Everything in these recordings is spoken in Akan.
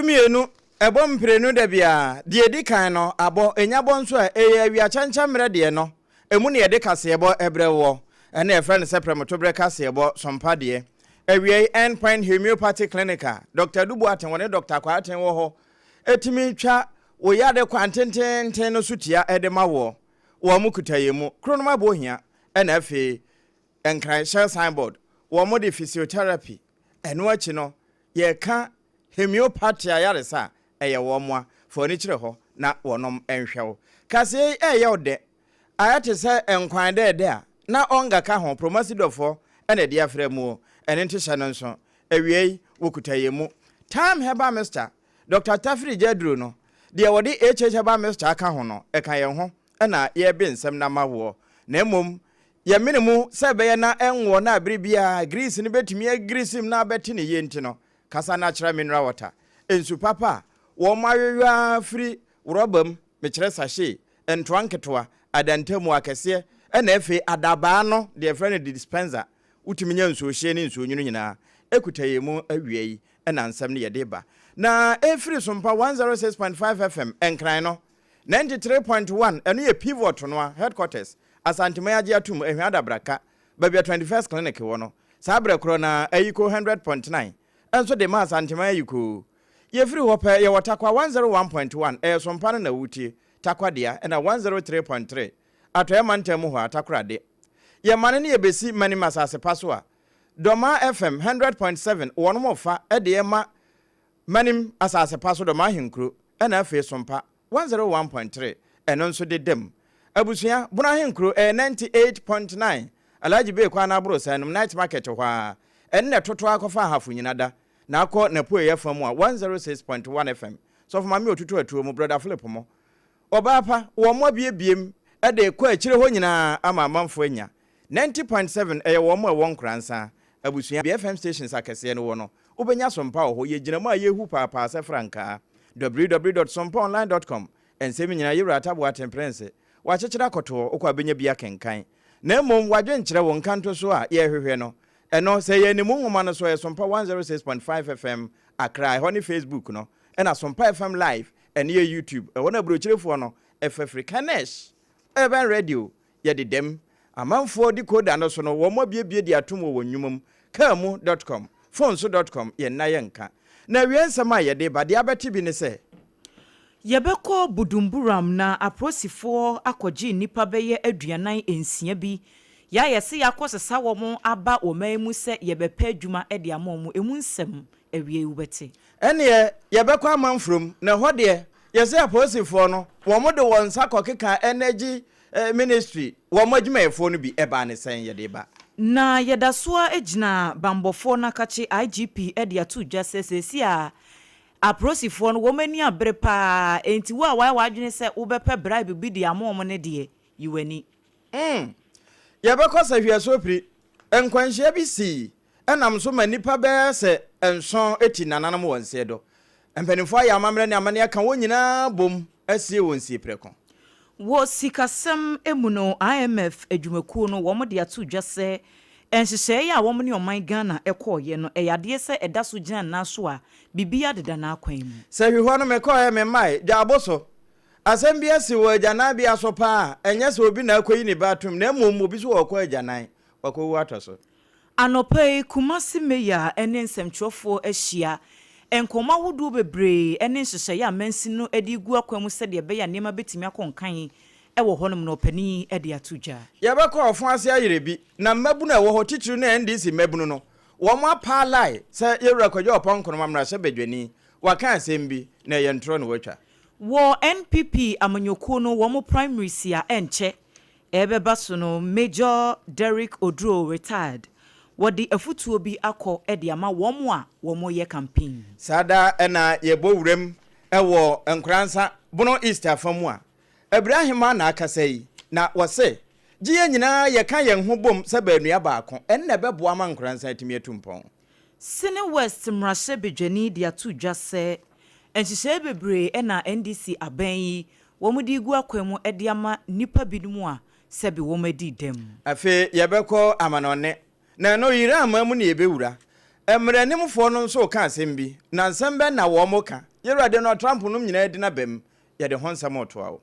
12 ɛbɔ mprenu da biara. Deɛ ɛdi kan no, abɔ, ɛnya bɔ nso a, ɛyɛ awia kyɛnkyɛn mmerɛ deɛ no, ɛmu na yɛde kaseɛbɔ brɛ woɔ. Ɛno yɛfrɛ no sɛ prɛmotoberɛ kaseɛbɔ, sompa deɛ. Awiei, End Point Homeopathy Clinic a Dɔkta Adu Boateng wɔne Dɔkta Kwarteng wɔ hɔ tumi twa wo yade kwan tenteenten no so tia de ma woɔ. Wɔn kuta yɛn mu, Kronom Abohia, ɛna afei Nkran Shell Signboard. Wɔn de physiotherapy, ɛno akyi no yɛka homeopathy ayaresa a, ɛyɛ wɔn mmoa. Fa w'ani kyerɛ hɔ na wɔnom nhwɛ wo. Kaseɛ yi ɛyɛ wo dɛ. Ayɛ te sɛ nkwan dɛɛdɛ a na ɔnga ka ho, Promasidɔfoɔ na ɛde afra muo. Ɛno nti hyɛ no nso. Awiei, wɔkuta yɛn mu. Thyme Herbal Mixture, Dɔkta Tafiri gya aduro no, deɛ wɔde HH Herbal Mixture aka ho no, ɛka yɛn ho na yɛrebe nsɛm no ama woɔ. Na mmom, yɛmene mu sɛ ɛbɛyɛ na ɛnwoɔ na bere biara grease no bɛtumi agirisim na abɛte no yie nti no, kasa natural mineral water, nsu papa a wɔayoyɔ ara firi rɔba mu, mekyerɛ sachet, ntoa nketewa, adantamu akɛseɛ, ɛna afei adabaa no deɛ yɛfrɛ no dispenser, wotumi nya nsuohyeɛ ne nsuonwunu nyinaa ɛkuta yɛn mu. Awia yi na nsɛm no yɛde ba na ɛfiri Sompa 106.5 FM Nkran no 93.1, ɛno yɛ Pivot no a headquarters, Asanteman agye atom, Ahwia Adabraka, baabi a 21st Clinic wɔ no. Saa berɛ korɔ na Ayiko 100.9 nso de ma Asanteman Ayiko. Yɛfiri hɔ pɛ yɛwɔ Tarkwa 101.1, ɛyɛ Sompa no na wotie, Tarkwa dea, ɛna 103.3, Atɔeɛ mantam mu hɔ a, Takoradi. Yɛmane ne yɛbɛsi Manim asase pa so a, Dɔmaa FM 100.7 wɔnom fa de ma Manim asase pa so, Dɔmaa Ahenkuro, ɛna afei Sompa 101.3 ɛno nso deda mu. Abusua, Bono Ahenkuro ɛyɛ 98.9, Alhaji Bey kwan no aborosan nom, Night Market hɔ ara, ɛno na ɛtoto ara kɔfa Ahafo Nyina da na akɔ n'apueeɛ fa mu a 106.1 FM, Sɔfo Maame Otutu Atuo mu, Brɔda Philip mo. Ɔbaa pa, wɔn abiebiem de rekɔ akyire hɔ nyinaa ama amanfoɔ anya 90.7 ɛyɛ wɔn a ɛwɔ Nkoransa abusua. Bea FM stations akɛseɛ no wɔ no, wobɛnya Sompa wɔ hɔ. Yɛgyina mu a yɛhu paapaa sɛ frankaa. www dot sompaonline dot com Nsɛm yi nyinaa, Yewura Atta Boateng Prince, wakyekyere akɔto hɔ, wokɔ a bɛnya bi akenkan. Na mmom w'adwenkyerɛ, wo nkantosoɔ a yɛrehwehwɛ no, ɛno, sɛ ɛyɛ animu nwoma no so, ɛyɛ Sompa 106.5 FM Accra, ɛhɔ ne Facebook no, ɛna Sompa FM Live, ɛno yɛ YouTube, ɛhɔ na aburokyerefoɔ no fa firi. Kanesh Urban Radio, yɛde dɛm. Amanfoɔ decoder no so no, wɔn abuebue de atom wɔ wɔn nnwuma mu, car mu dot com, phone so dot com, yɛn nna yɛnka. Na awiei nsɛm a yɛde ba, deɛ abɛte bi ne sɛ. Yɛbɛkɔ Budumburam na apolisifoɔ akɔgye nnipa bɛyɛ 46 bi yɛ a yɛse yɛakɔsesa wɔn aba wɔ man mu sɛ yɛbɛpɛ adwuma de ama wɔn. Emu nsɛm awiei wobɛte. Ɛnneɛ yɛbɛkɔ amanfurom, na ɛhɔ deɛ, yɛse apolisifoɔ no, wɔn de wɔn nsa kɔkeka Energy Ministry wɔn adwumayɛfoɔ no bi, ɛbaa ne sɛn? Yɛde ba. Na yɛda so ara gyina banbɔfoɔ no akakye IGP de ato dwa sɛ seesei a Apolisifoɔ no, wɔn ani abere pa ara, enti wo a woayɛ w'adwene sɛ wobɛpɛ bribe bi de ama wɔn no deɛ, yi w'ani. Mm. Yɛbɛkɔ sahwiasopiri. Nkwanhyia bi sii nam so ma nnipa bɛyɛ sɛ nson ti nananom wɔ nseɛ do. Mpanimfoɔ ayɛ amammerɛ ne amanneɛ aka wɔn nyinaa bom asie wɔn sie prɛko. Wɔ sikasɛm mu no, IMF adwumakuo no wɔn de ato dwa sɛ nhyehyɛeɛ a wɔn ne ɔman Ghana kɔeɛ no, ɛyɛ adeɛ sɛ ɛda so gyina nnan so a biribiara deda n'akwan mu. Sɛ hwehɔ no mekɔɛ memmae, dwaabo so. Asɛm bi asi wɔ agyananbea so paa a, ɛnyɛ sɛ obi na akɔyi ne ba atom na mmom obi nso ɔrekɔ agyanan, wakɔwu atɔ so. Anɔpa yi, Kumasi Mayor ne nsɛmtwerɛfoɔ ahyia. Nkɔmmɔ ahodoɔ bebree ne nhyehyɛeɛ a mansin no de regu akwan mu sɛdeɛ ɛbɛyɛ a nneɛma bɛtumi akɔ nkan wɔ hɔnom no, ɔpanin yi de ato dwa. Yɛbɛkɔ ɔfo ase ayerɛ bi, na mmabunu a ɛwɔ hɔ, titiriw ne NDC mmabunu no, wɔn apaa line sɛ Yɛwura Kwadwo Ɔpɔn Nkrumah mmarahyɛbadwani, waka asɛm bi, na ɛyɛ ntorɔ na watwa. Wɔ NPP amanyɔkuo no wɔn primaries a ɛnkyɛ ɛrebɛba so no, Major Derrick Oduro, retired, wɔde afutuo bi akɔ de ama wɔn a wɔreyɛ campaign. Saa da na yɛbɔ wuram wɔ Nkoransa, Bono East afa mu a, Abira Ahemaa na akasa yi, na wɔse, gye yɛn nyinaa yɛka yɛn ho bom sɛ baanua baako, ɛno na ɛbɛboa ma Nkoransa atumi atu mpɔn. Sene West mmarahyɛbadwani de ato dwa sɛ, nhyehyɛe bebree na NDC aban yi wɔde regu akwan mu de ama nnipa binom a sɛbe wɔadi dɛm. Afei yɛbɛkɔ amanɔne, na ɛno Iran man mu na yɛbɛwura. Mmaranimfoɔ no nso reka asɛm bi, na nsɛm bɛn na wɔreka? Yɛwura Donald Trump nom nyinaa di n'abam, yɛde ho nsɛm retoa wo.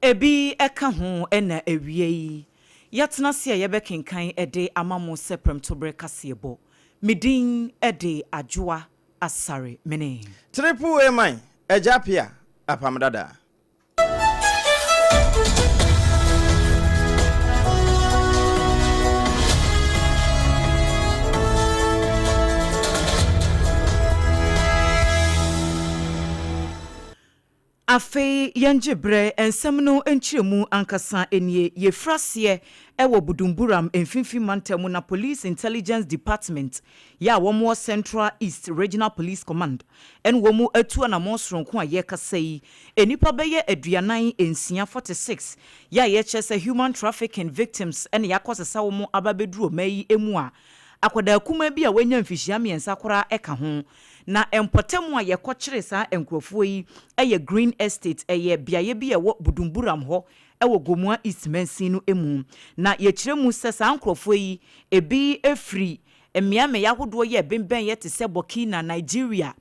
Ebi ka ho na awiei yɛatena ase a yɛbɛkenkan de ama mo sɛ prɛmtoberɛ kaseɛbɔ. Me din de Adwoa Asare Mene. Triple A man, Agya Appiah, Apam Dada. Afei yɛngye berɛ, nsɛm no nkyerɛmu ankasa nie, Yɛfiri aseɛ wɔ Budumburam mfimfini mantam mu na Police Intelligence Department yɛ a wɔwɔ Central East Regional Police Command ne wɔn atu anamɔn soronko a yɛrekasa yi nnipa bɛyɛ 46, 46, yɛ a yɛkyerɛ sɛ human trafficking victims na yɛakɔsesa wɔn aba abɛduru ɔman yi mu a akwadaa kumaa bi a wanya mfihyia mmiɛnsa koraa ka ho. Na mpɔtam a yɛkɔkyeree saa nkurɔfoɔ yi yɛ Green Estate, ɛyɛ beaeɛ bi a ɛwɔ Budumburam hɔ wɔ Gomoa East mansin no mu. Na yɛkyerɛ mu sɛ saa nkurɔfoɔ yi, ebi firi mmeammea ahodoɔ yi a ɛbembɛn yɛ te sɛ Burkina, Nigeria,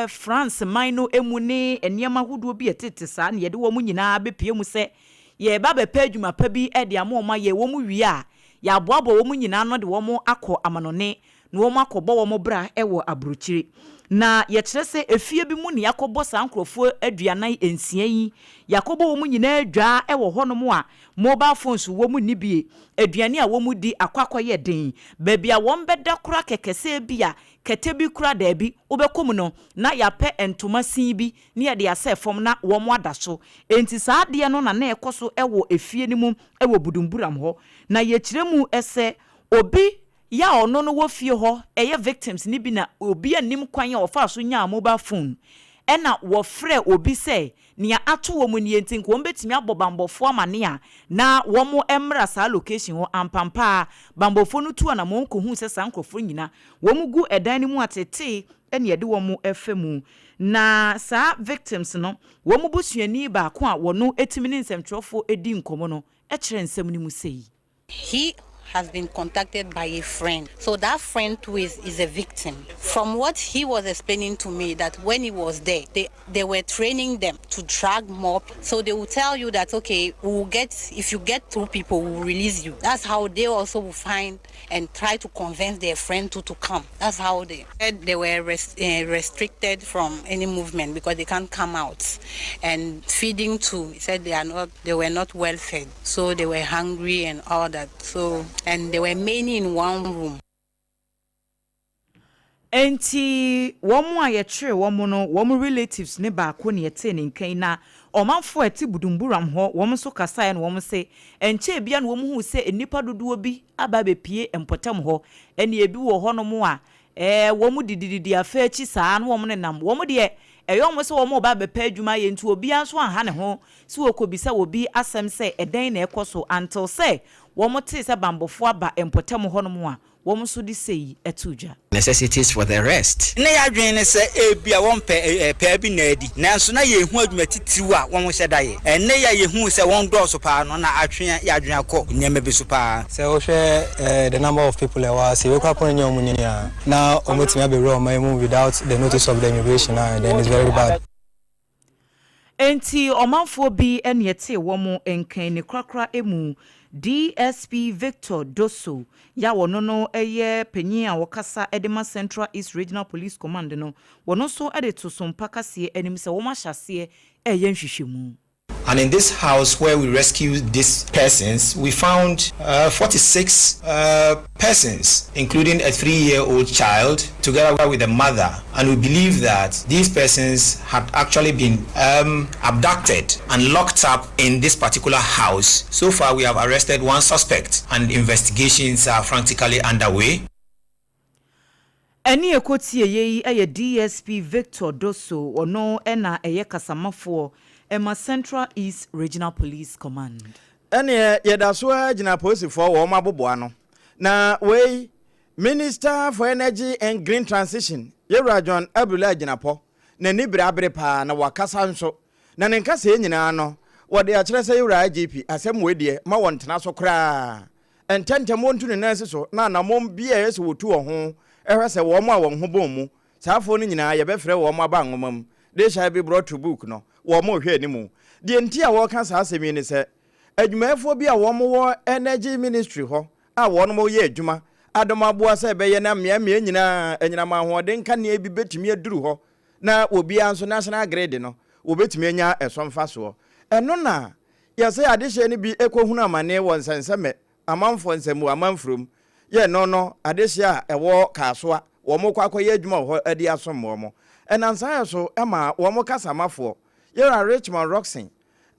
France man no mu ne nneɛma ahodoɔ bi a ɛtete saa na yɛde wɔn nyinaa bɛpue mu sɛ yɛreba abɛpɛ adwuma pa bi de ama wɔn ayɛ. Wɔn wie a, yɛaboaboa wɔn nyinaa ano de wɔn akɔ amanɔne na wɔakɔbɔ wɔn bra wɔ aburokyire. Na yɛkyerɛ sɛ efie bi mu na yɛakɔbɔ saa nkorɔfoɔ 46 yi, yɛakɔbɔ wɔn nyinaa adwaa wɔ hɔnom a mobile phones wɔ mu nni bie, aduane a wɔdi akɔ akɔyɛ den, baabi a wɔbɛda koraa kɛkɛ sɛ ebia kɛtɛ bi koraa daabi, wobɛkɔ mu no na yɛapɛ ntoma sin bi na yɛde asɛ fam na wɔada so. Enti saa adeɛ no na na ɛkɔ so wɔ efie no mu wɔ Budumburam hɔ. Na yɛkyerɛ mu sɛ obi Yɛ a ɔno no wɔ fie hɔ ɛyɛ victims no bi na obi a nnim kwan a ɔfaa so nyaa mobile phone ɛna wɔfrɛ obi sɛ nea ato wɔn nie nti nka wɔn bɛtumi abɔ banbɔfoɔ amane a na wɔn mmra saa location hɔ ampampaa banbɔfoɔ no tu anamɔn kɔhuu sɛ saa nkorɔfoɔ nyina wɔn gu ɛdan no mu atetee ɛna yɛde wɔn fa mu na saa victims no wɔn busuani baako a wɔno tumi ne nsɛmtwerɛfoɔ di nkɔmɔ no kyerɛ nsɛm no mu sei. He has been contacted by a friend. So that friend too is, is a victim. From what he was explaining to me, that when he was there, they, they were training them to drag more. So they will tell you that, okay, we'll get, if you get two people, we'll release you. That's how they also will find and try to convince their friend to, to come. That's how they, they were rest, restricted from any movement because they can't come out. And feeding too, he said they are not, they were not well fed. So they were hungry and all that. So, and they were many in one room. Enti wɔn a yɛkyeree wɔn no, wɔn relatives no baako na yɛtee ne nka yi, na ɔmanfoɔ a ɛte Budumburam hɔ, wɔn nso kasaeɛ na wɔn se, ɛnkyɛɛ biara na wɔn huu sɛ nnipa dodoɔ bi aba abɛpue mpɔtam hɔ, ɛnna ebi wɔ hɔnom a ɛɛ wɔn didididi afa akyi saa na wɔn nenam, wɔn deɛ ɛyɛ wɔn sɛ wɔn reba abɛpɛ adwuma ayɛ nti obiara nso anha ne ho sɛ wɔkɔbisa obi asɛm sɛ ɛdɛn na ɛrekɔ so until sɛ wɔn tee sɛ banbɔfoɔ aba mpɔtam hɔnom a wɔn nso de sei too dwa. Necessities for the rest. Ná yɛn adwene ne sɛ ebia wɔmpɛ paa bi nna adi, nanso na yenhu adwuma titiriw a wɔhyɛ da yɛ. Ɛnnɛ yi a yehu sɛ wɔdɔɔso paa no, na atwe yɛn adwene akɔ nneɛma bi so paa. Sɛ wohwɛ the number of people a ɛwɔ ha sei, wei koraa po nyɛ wɔn nyinaa na wɔatumi abɛwura ɔman yi mu without the notice of the immigration a, then it's very bad. Enti ɔmanfoɔ bi na ɛtee wɔn nka ne korakora mu. DSP Victor Dosso yi a ɔno no yɛ panyin a ɔkasa de ma Central East Regional Police Command no, ɔno nso de to Sompa kaseɛ anim sɛ wɔahyɛ aseɛ reyɛ nhwehwɛmu. And in this house where we rescued these persons, we found uh, 46 uh, persons, including a three-year-old child, together with a mother. And we believe that these persons had actually been um, abducted and locked up in this particular house. So far, we have arrested one suspect, and investigations are frantically underway. Ɛnne a ɛkɔtieeɛ yi yɛ DSP Victor Dosso, ɔno na ɛyɛ kasamafoɔ ma Central East Regional Police Command. Ɛneɛ yɛda so ara gyina apolisifoɔ wɔn aboboano. Na wei Minister for Energy and Green Transition, Yɛwura John Abdulai Jinapor, n'ani bere abere paa na wakasa nso. Na ne nkasɛɛ nyinaa no, wɔde akyerɛ sɛ Yɛwura IGP, asɛm wei deɛ ma wɔntena so koraa. Ntɛmntɛm wɔntu ne nan nsi so na anammɔn biara a ɛyɛ sɛ wɔtu wɔ ho hwɛ sɛ wɔn a wɔn ho bɔn mu. Saa afoɔ no nyinaa yɛbɛfrɛ wɔn aba nwoma mu, they shall be brought to book no, wɔn rehwɛ anim. Deɛ nti a wɔreka saa asɛm yi ne sɛ, adwumayɛfoɔ bi a wɔn wɔ Energy Ministry hɔ a wɔn reyɛ adwuma adɔm aboa sɛ ɛbɛyɛ na mmeammea nyinaa anyinam ahoɔden nkanea bi bɛtumi aduru hɔ na obiara nso National Grid no wɔbɛtumi anya ɛso mfasoɔ. Ɛno na yɛsɛ adehyeɛ no bi kɔhunu amaneɛ wɔ nsɛnsɛmmɛ amanfoɔ nsam wɔ amanfurom yɛ no no adehyeɛ a ɛwɔ Kasoa wɔn kɔ akɔyɛ adwuma wɔ hɔ de asom wɔn. Ɛnam saa yɛ so ma wɔn kasamafoɔ, Yɛwura Richmond Rockson,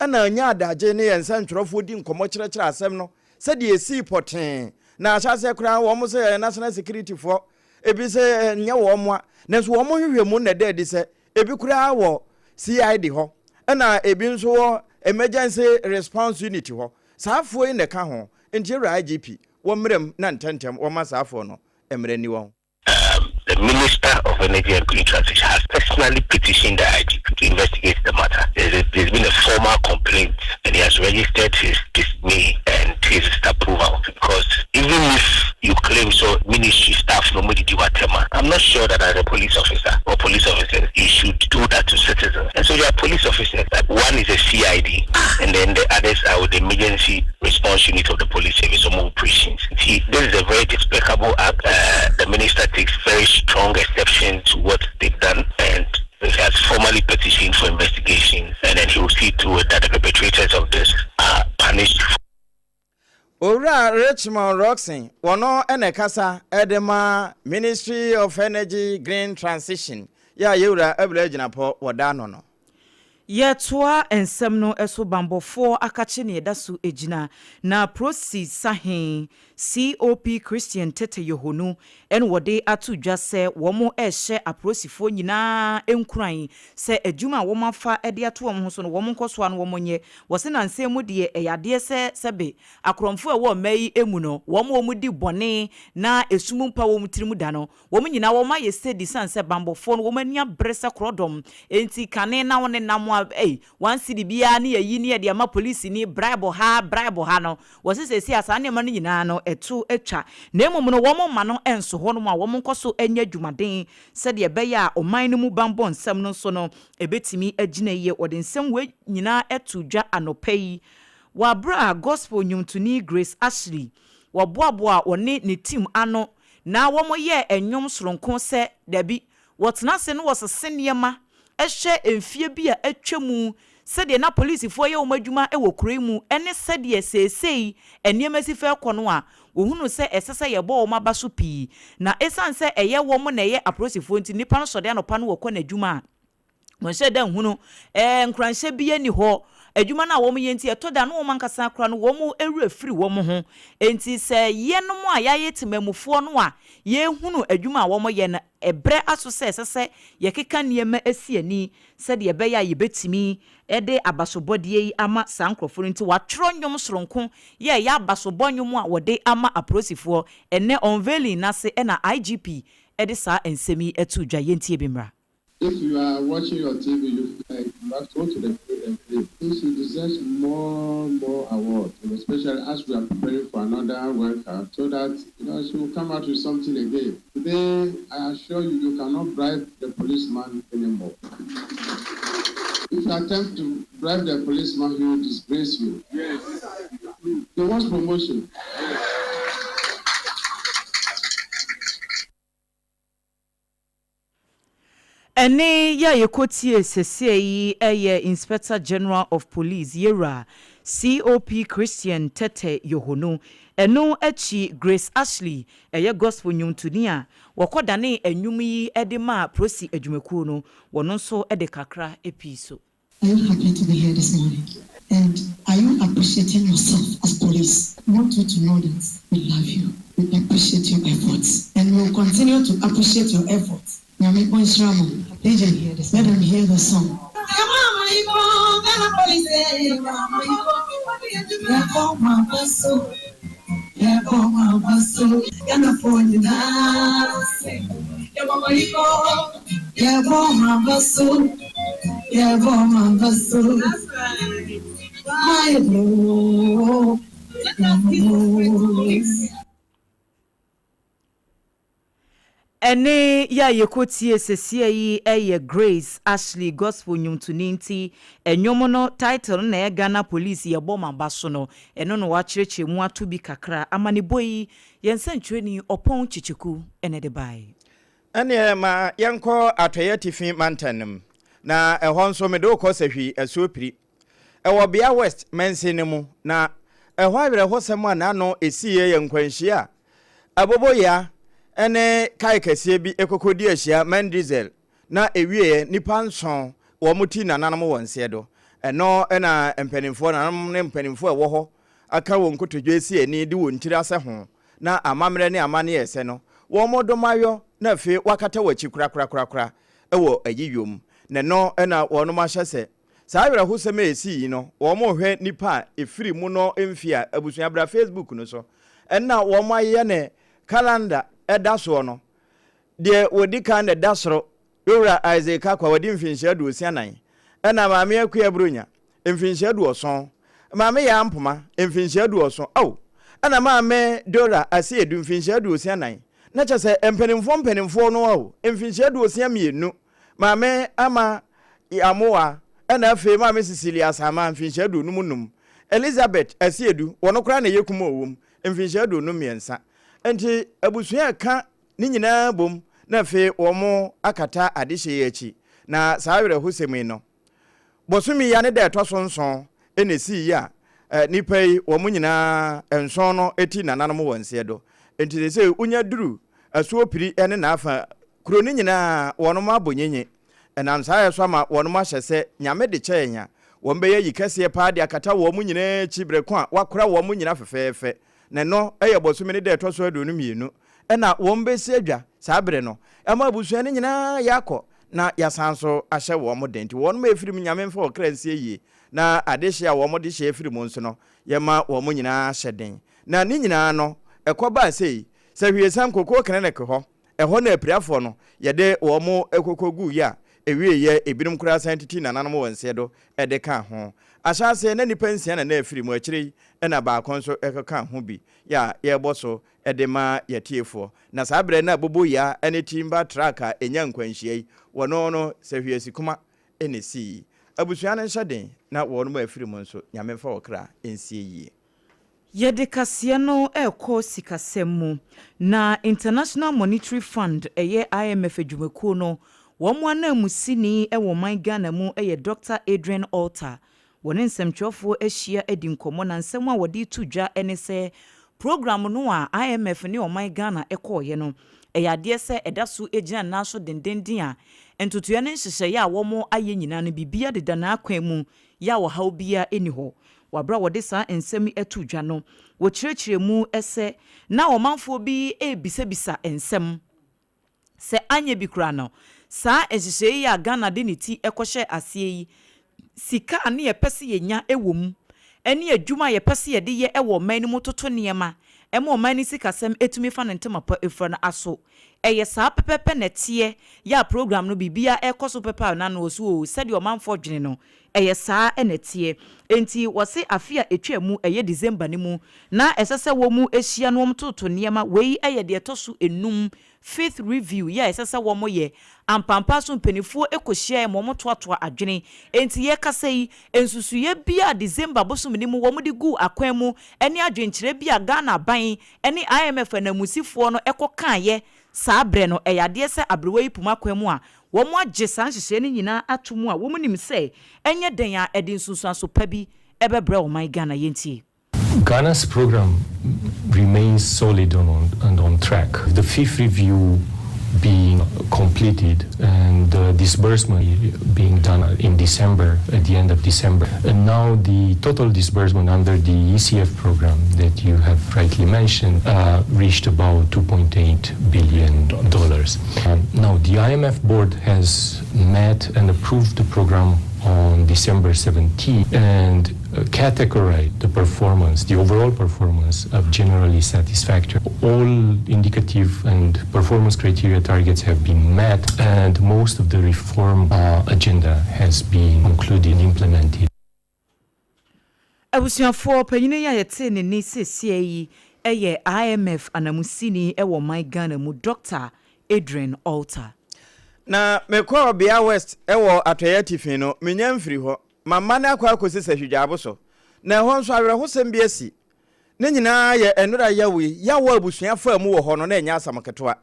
na ɔnya adagye ne yɛn nsɛntwerɛfoɔ di nkɔmmɔ kyerɛkyerɛ asɛm no sɛdeɛ ɛsii pɔtee. Na ahyɛaseɛ koraa wɔn sɛ ɛyɛ National Security foɔ, ebi sɛ ɛnyɛ wɔn a, nanso wɔn nhwehwɛmu na ɛda adi sɛ ebi koraa wɔ CID hɔ, ɛna ebi nso wɔ Emergency Response Unit hɔ. Saa afoɔ yi na ɛka ho, nti Awura IGP, wɔmmra mu na ntɛntɛm wɔmma saa afoɔ no mmara nni wɔn. Um, the Minister of Energy and Green Transition has personally petitioned the IGP to investigate the matter. There's, a, there's been a formal complaint and he has registered his dismay and his disapproval because even if you claim so ministry staff no whatever, I'm not sure that as a police officer or police officers you should do that to citizens. And so there are police officers. One is a CID and then the others are with the emergency response unit of the police service or operations. See, this is a very despicable act. Uh, the minister takes very strong exception to what they've done and he has formally petitioned for investigation and then he will see to it that the perpetrators of this are punished. Owura Richmond Rockson, wɔno na ɛkasa de ma Ministry of Energy Green Transition yɛ a Yɛwura Abura Agyinapɔ wɔ da ano no. Yɛtoa nsɛm no so Banbɔfoɔ akakye ne ɛda so gyina na Prosi Sahe, COP Christian Tete Yohonu na wɔde ato dwa sɛ wɔn rehyɛ aprosifoɔ nyinaa nkuran sɛ adwuma a wɔn afa de ato wɔn ho so no wɔn nkɔ so ara na wɔn nyɛ. Wɔse nansa yi mu deɛ ɛyɛ adeɛ sɛ sɛbe akorɔmfoɔ a ɛwɔ mmaa yi mu no wɔn a wɔdi bɔne na esum mpa wɔn tirim da no Wɔn nyinaa wɔn ayɛ steady sane sɛ banbɔfoɔ no wɔn ani abere sɛ korɔdɔm enti kane na wo nenam a ei one cedi biara ne yɛyi ne yɛde ama polisini bribe ha bribe ha no wɔse seesei a saa nneɛma no nyinaa no ɛto atwa na mmom no wɔn mma no nso hɔ nom a wɔn nkɔ so nyɛ adwumaden sɛdeɛ ɛbɛyɛ a ɔman no mu banbɔ nsɛm no nso no ɛbɛtumi agyina yie. Wɔde nsɛm wei nyinaa too dwa anɔpa yi wɔ aberɛ a gospel nnwomtoni Grace Ashley wɔboaboaa ɔne ne team ano Na wɔyɛɛ nnwom soronko sɛ, dabi, wɔtena ase na wɔsese nneɛma hwɛ mfeɛ bi a atwa mu sɛdeɛ na polisifoɔ yɛ wɔn adwuma wɔ kuro yi mu ne sɛdeɛ seesei nneɛma si fa rekɔ no a, wɔhunuu sɛ ɛsɛ sɛ yɛbɔ wɔn aba so pii. Na ɛsiane sɛ ɛyɛ wɔn na ɛyɛ apolisifoɔ nti, nnipa no sɔre anɔpa no wɔkɔ n'adwuma a, Wɔnhyɛ da nhunu. Ɛɛ, nkuranhyɛ biara nni hɔ. Adwuma no a wɔyɛ nti, ɛtɔ da a na wɔn ankasa koraa no, wɔn werɛ firi wɔn ho. Enti sɛ yɛnom a yɛayɛ temanmufoɔ no a yɛrehunu adwuma a wɔyɛ no, ɛberɛ aso sɛ ɛsɛ sɛ yɛkeka nneɛma si ani sɛdeɛ ɛbɛyɛ a yɛbɛtumi de abasobɔdeɛ yi ama saa nkorɔfoɔ no. Nti wɔatwerɛ nnwom soronko yɛ ɛyɛ abasobɔ nnwom a wɔde ama apolisifoɔ. Ɛnnɛ unveiling no ase na IGP de saa nsɛm yi too dwa. Yɛntie bi mmra. If you are watching your TV, you feel like you have to go to the field and play. She deserves more, more awards, especially as we are preparing for another World Cup, so that you know she will come out with something again. Today, I assure you, you cannot bribe the policeman anymore. If you attempt to bribe the policeman, he will disgrace you. Yes. He wants promotion. Yes. Ɛnne yi a yɛkɔtiee seesei yi yɛ Inspector General of Police, Yewura COP Christian Tetteh Yohuno. Ɛno akyi Grace Ashley, ɛyɛ gospel nnwomtoni a wɔkɔdanee nnwom yi de maa Prosi adwumakuo no, wɔno nso de kakra pii so. Are you happy to be here this morning? And are you appreciating yourself as police? We want you to know that we love you, we appreciate your efforts, and we will continue to appreciate your efforts. Nyame ɔnhyira mo. DJ, let them hear the song. Ɛnne yi a yɛkɔtie sesia yi yɛ Grace Ashley gospel nnwomtoni nti nnwom no title no na ɛyɛ Ghana Police yɛbɔ m'aba so no, ɛno na wakyerɛkyerɛ mu ato bi kakra. Amanebɔ yi, yɛn nsɛnkyerɛni Ɔpɔn Kyekyeku na ɛde baeɛ. Ɛnneɛ ma yɛnkɔ Atɔeɛ Atifi Mantam no mu, na ɛhɔ nso mede wo kɔ Sahwi Asuopiri. Ɛwɔ Bea West mansin no mu, na ɛhɔ awerɛhosɛm a n'ano esiiɛ yɛ nkwanhyia a aboboyaa ne kae kɛseɛ bi kɔkɔdi ahyia Mandizel na ɛwieɛ nnipa nson wɔn ti nananom wɔ nseɛ do. Ɛno na mpanimfoɔ, nananom ne mpanimfoɔ a ɛwɔ hɔ aka wɔn nkotodwe asi ani de wɔn tiri asɛ ho na amammerɛ ne amanneɛ ɛsɛ no wɔn dom ayɔ na afei wɔakata wɔn akyi korakorakorakora wɔ ayiyɔ mu. Na ɛno na wɔnom ahyɛ sɛ Saa awerɛhosɛm a esii yi no, wɔrehwɛ nnipa a efiri mu no mfe a abusua bra Facebook no so na wɔayɛ ne calendar da soɔ no. Deɛ wɔdi kan na ɛda soro, Owura Isaac Kakwa, wadi mfinhyia 64, ɛna Maame Akua Buronya, mfinhyia 70, Maame Yaa Mpoma, mfinhyia 70, ao, ɛna Maame Dora Asiedu, mfinhyia 64. Na kyerɛ sɛ mpanimfoɔ mpanimfoɔ no ao, mfinhyia 62. Maame Ama Amoah ɛna afei Maame Cecilia Asamoah, mfinhyia 55, Elizabeth Asiedu, wɔn koraa na ɛyɛ kumaa wɔ mu, mfinhyia 53. Nti abusua a ɛka ne nyinaa bom na afei wɔn akata adehyeɛ yi akyi. Na saa awerɛhosɛm yi no, bosome yi a ne da ɛtɔ so nson na ɛsii yi a nnipa yi wɔn nyinaa nson no ti nananom wɔ nseɛ do. Nti seesei wonya duru Asuo-Piri ne n'afa Kuro no nyinaa wɔnom abɔ nyenye. Ɛnam saa yɛ so ama wɔnom ahyɛ sɛ Nyame de kyɛ yɛn a, wɔn bɛyɛ ayi kɛseɛ paa de akata wɔn nyinaa akyi berɛ ko a wakora wɔn nyina fɛfɛɛfɛ. Na ɛno yɛ bɔsome no da ɛtɔ so 22 ɛna wɔn bɛsi adwa saa berɛ no ɛma abusua no nyinaa yɛakɔ na yɛasan nso ahyɛ wɔn den. Nti wɔnom a ɛfiri mu Nyame mfa ɔkra nsie yie na adehyeɛ a wɔn de hyɛ firi mu nso no yɛma wɔn nyinaa hyɛ den. Na ne nyinaa no ɛkɔ baa sei, sɛ hwiesam kokoo kreneke hɔ Ɛhɔ na apirafoɔ no, yɛde wɔn kɔkɔguiɛ a ɛwieeɛ ebinom koraa san titii nananom wɔ nseɛ do de kaa ho. Ahyɛaseɛ na nnipa nsia na na afiri mu, akyire yi na baako nso kɔkaa ho bi yɛ a yɛrebɔ so de ma yɛatiefoɔ. Na saa berɛ no a Boboya ne Timba truck a ɛnya nkwanhyia yi, wɔno no sɛ hwiasikoma na ɛsii. Abusua no nhyɛ den na wɔnom a afiri mu nso Nyame mfa wɔkra nsie yie. Yɛde kaseɛ no rekɔ sikasɛm mu. Na International Monetary Fund, ɛyɛ IMF adwumakuo no, wɔn ananmusini wɔ ɔman Ghana mu yɛ Dɔkta Adrian Alter. Wɔne nsɛmtwerɛfoɔ ahyia adi nkɔmmɔ na nsɛm a wɔde reto dwa ne sɛ program no a IMF ne ɔman Ghana kɔeɛ no, ɛyɛ adeɛ sɛ ɛda so gyina nan so dendenden a ntotoeɛ ne nhyehyɛeɛ a wɔayɛ nyinaa no biribiara deda n'akwan mu yɛ a ɔhaw biara nni hɔ. Wɔ bere a wɔde saa nsɛm yi too dwa no, wɔkyerɛkyerɛɛ mu sɛ na ɔmanfoɔ bi rebisabisa nsɛm sɛ anyɛ bi koraa no, saa nhyehyɛe yi a Ghana de ne ti kɔhyɛɛ aseɛ yi, sika a na yɛpɛ sɛ yɛnya wɔ mu ne adwuma a yɛpɛ sɛ yɛde yɛ wɔ ɔman no mu toto nneɛma ma ɔman no sikasɛm tumi fa ne ntoma pa fura no aso. Ɛyɛ saa pɛpɛpɛ na ɛteɛ yɛ a program no biribiara rekɔ so pɛpɛ a na no ɔse oo sɛdeɛ ɔmanfoɔ dwene no Ɛyɛ saa na ɛteɛ. Enti wɔse afe a ɛtwaa mu, ɛyɛ December no mu, na ɛsɛ sɛ wɔn hyia na wɔtoto nneɛma, wei yɛ deɛ ɛtɔ so nnum, fifth review, yɛ a ɛsɛ sɛ wɔyɛ. Ampampa nso mpaninfoɔ kɔhyiaeɛ ma wɔtoatoa adwene. Enti yɛrekasa yi, nsusuiɛ bi a December bosome no mu wɔde guu akwan mu ne adwenkyerɛ bi a Ghana aban ne IMF ananmusifoɔ no kɔkaeɛ saa berɛ no, ɛyɛ adeɛ sɛ aberewa yi pum akwan mu a Wɔagye saa nhyehyɛe no nyinaa ato mu a wɔnim sɛ ɛnyɛ dɛn a ɛde nsunsuanso pa bi bɛbrɛ ɔman Ghana. Yɛntie. Ghana's program remains solid on, and on track. The fifth review being completed and the disbursement being done in December, at the end of December. And now the total disbursement under the ECF program that you have rightly mentioned uh, reached about $2.8 billion. Um, now, the IMF board has met and approved the program on December 17 and uh, categorize the performance, the overall performance of generally satisfactory. All indicative and performance criteria targets have been met and most of the reform uh, agenda has been concluded and implemented. Abusuafoɔ, panyini yi a yɛtee ne nne seesei yi yɛ IMF anamusini wɔ ɔman Ghana mu, Dɔkta Adrian Alter. Na mekɔɔ Bea West wɔ atɔeɛ atifi no, mennya mfiri hɔ. Mamane akɔ akɔsi Sahwidwaabo so, na ɛhɔ nso awerɛhosɛm bi asi. Ne nyinaa yɛ nnora yaw yi, yaw a abusua faa mu wɔ hɔ no, na ɛnyɛ asɛm ketewa.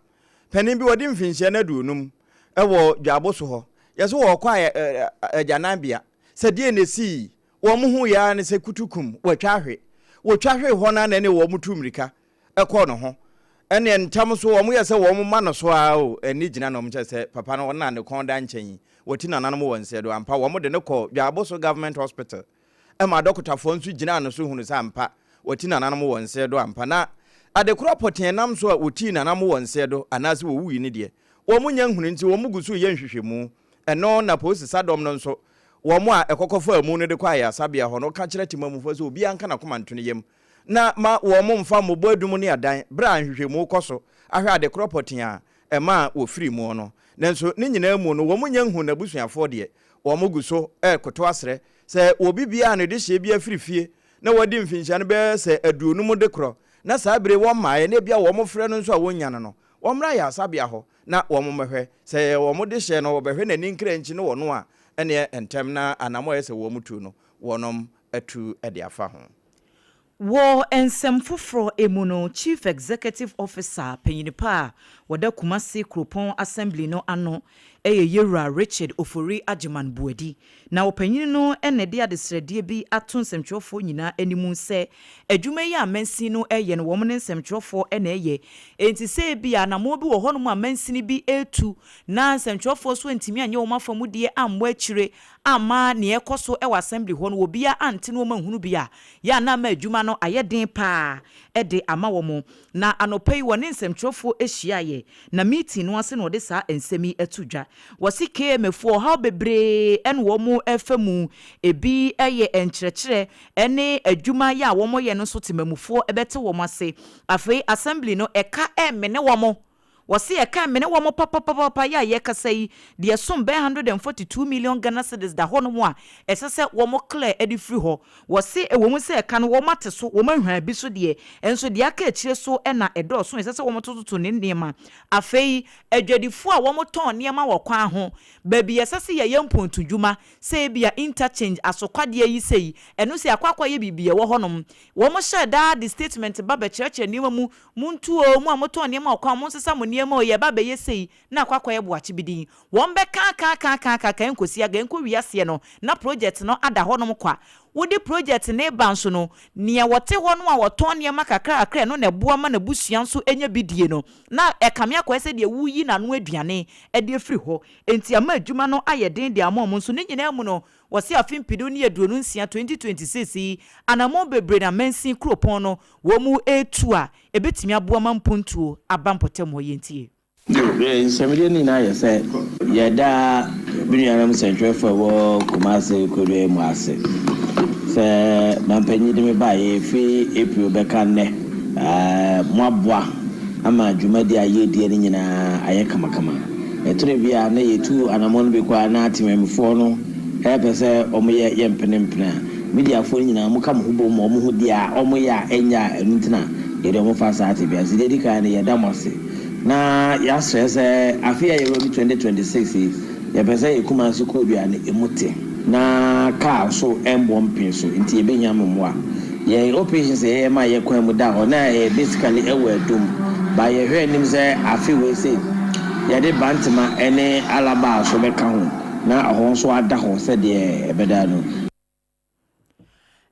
Panin bi, wadi mfinhyia no 50 wɔ Dwaabo so hɔ. Yɛse wɔrekɔ agyananbea. Sɛ deɛn na ɛsii? Wɔn huiɛ ara ne sɛ kutukum, wɔatwa ahwe. Wɔtwa hwee hɔ no ara na ɛne wɔn tuu mmirika kɔɔ ne ho. Ɛnneɛ ntɛm so wɔyɛ sɛ wɔma no so ara o, ani gyina na wɔkyerɛ sɛ papa no ɔno na ne kɔn da nkyɛn yi, wɔti nananom wɔ nsɛe do. Ampa, wɔde no kɔɔ Dwaabo so Government Hospital ma adɔkotafoɔ nso gyinaa no so hunuu sɛ ampa wɔti nananom wɔ nsɛe do ampa. Na adekorɔ pɔtee nam so a wɔtii nananom wɔ nsɛe do anaasɛ wɔwui no deɛ, wɔnnya nhunuu nti wɔgu so reyɛ nhwehwɛmu. Ɛno na polisi sadɔm no nso, wɔn a ɛkɔkɔfaa mu no de kɔ ayaresabea hɔ no ka kyerɛ temammufoɔ sɛ obiara nka n'akoma nto ne yam na ma wɔmmfa mmobɔ adum ne adan berɛ a nhwehwɛmu rekɔ so ahwɛ adekorɔ pɔtee a ɛmaa wɔfirii mu no. Nanso ne nyinaa mu no, wɔnnya nhuu n'abusuafoɔ deɛ. Wɔgu so rekoto asrɛ sɛ obi biara a ne dehyeɛ bi afiri fie na wadi mfinhyia no bɛyɛ sɛ 50 de korɔ na saa berɛ yi wɔmmaeɛ na ebia wɔfrɛ no nso a wɔnnya no no, wɔmmra ayaresabea hɔ na wɔmmɛhwɛ. Sɛ ɛyɛ wɔn dehyeɛ no, wɔbɛhwɛ n'ani nkrankyi ne wɔn a, ɛnneɛ ntɛm na anammɔn a ɛyɛ sɛ wɔtu no, wɔnom atu de afa ho. Wɔ nsɛm foforɔ mu no, Chief Executive Officer panyin pa a wɔda Kumasi Kuropɔn Assembly no ano yɛ Yewura Richard Ofori Agyeman Boadi. Na ɔpanyin no na ɛde adesrɛdeɛ bi ato nsɛmtwerɛfoɔ nyinaa anim sɛ adwuma yi a mansin no reyɛ no wɔn ne nsɛmtwerɛfoɔ na ɛyɛ. Enti sɛ ebia anammɔn bi wɔ hɔnom a mansini bi retu na nsɛmtwerɛfoɔ nso antumi anyɛ wɔn afamudeɛ ammɔ akyire amma nea ɛrekɔ so wɔ assembly hɔ no obiara ante na wɔanhunu bi a, yɛ a na ama adwuma no ayɛ den pa ara de ama wɔn. Na anɔpa yi wɔne nsɛmtwerɛfoɔ hyiaeɛ, na meeting no ase na wɔde saa nsɛm yi to dwa. Wɔse KMA foɔ ɔhaw bebree na wɔfa mu, ebi yɛ nkyerɛkyerɛ ne adwuma yɛ a wɔyɛ no nso temamufoɔ bɛte wɔn ase. Afei assembly no ɛka remene wɔn. Wɔse ɛka mene wɔn papapapapa yi a yɛrekasa yi, deɛ ɛsom bɛyɛ 142 million Ghana cedis da hɔnom a ɛsɛ sɛ wɔn clear de firi hɔ. Wɔse ɛwɔ mu sɛ ɛka no wɔn ate so, wɔn ahwan bi so deɛ, nso deɛ aka akyire so na ɛdɔɔso a ɛsɛ sɛ wɔn tototo ne nneɛma. Afei adwadifoɔ a wɔn tɔn nneɛma wɔ kwan ho, baabi a ɛsɛ sɛ yɛyɛ mpontodwuma, sɛ ebia interchange, asokwadeɛ yi sei, ɛno sei akɔ akɔyɛ biribi ɛwɔ hɔnom. Wɔn hyɛɛ daa de statement ba bɛkyerɛkyerɛ nneɛma mu Montu oo, mo a motɔn nneɛma wɔ kwan, monsesa mo nneɛma oo, yɛreba abɛyɛ sei, na akɔ akɔyɛ boakye bi din. Wɔn bɛka aka aka aka aka aka ɛnkɔsi aga, ɛnkɔ wie aseɛ no, na project no ada hɔnom kwa. Wode project no reba nso no, nea wɔte hɔ no a wɔtɔn nneɛma kakra kakra ɛno na ɛboa ma n'abusua nso nya bi die no, na ɛkame akɔyɛ sɛ deɛ woreyi n'ano aduane de afiri hɔ. Enti ama adwuma no ayɛ den de ama wɔn nso. Ne nyinaa mu no, Wɔse afe mpedu ne 26, 2026 yi, anammɔn bebree na mansin kuropɔn no wɔn mu retu a ebetumi aboa ma mpontuo aba mpɔtam hɔ. Yɛntie. Nsɛmdie no nyinaa yɛ sɛ yɛda me nuanom nsɛntwerɛfoɔ a ɛwɔ Kumasi Kodua yi mu ase sɛ mampanyin de me baeɛ ɛfiri April bɛka nnɛ moaboa ama dwumadie a yɛredie no nyinaa ayɛ kamakama. Ɛtore bi a na yɛtu anamɔn bi koraa na temanmufoɔ no pɛ sɛ wɔyɛ yɛn mpenempene a, mediafoɔ no nyinaa wɔka mo ho bom ma wɔhu deɛ wɔyɛ a ɛnyɛ a ɛno nti na yɛde wɔn fa saa tebea no so. Deɛ ɛdi kan no yɛda mo ase na yɛasrɛ sɛ afe a yɛwura mu 2026 yi yɛpɛ sɛ yɛn Kumasi Kodua no ɛmu te na car nso mmɔ mpee so nti yɛbɛhia mo mmoa. Yɛn operations a yɛyɛ ma yɛ kwan mu da hɔ na ɛyɛ basically ɛwɔ Adum but yɛhwɛ anim sɛ afe wei sei yɛde Bantama ne Alaba nso bɛka ho na ɛhɔ nso ada hɔ sɛdeɛ ɛbɛda no.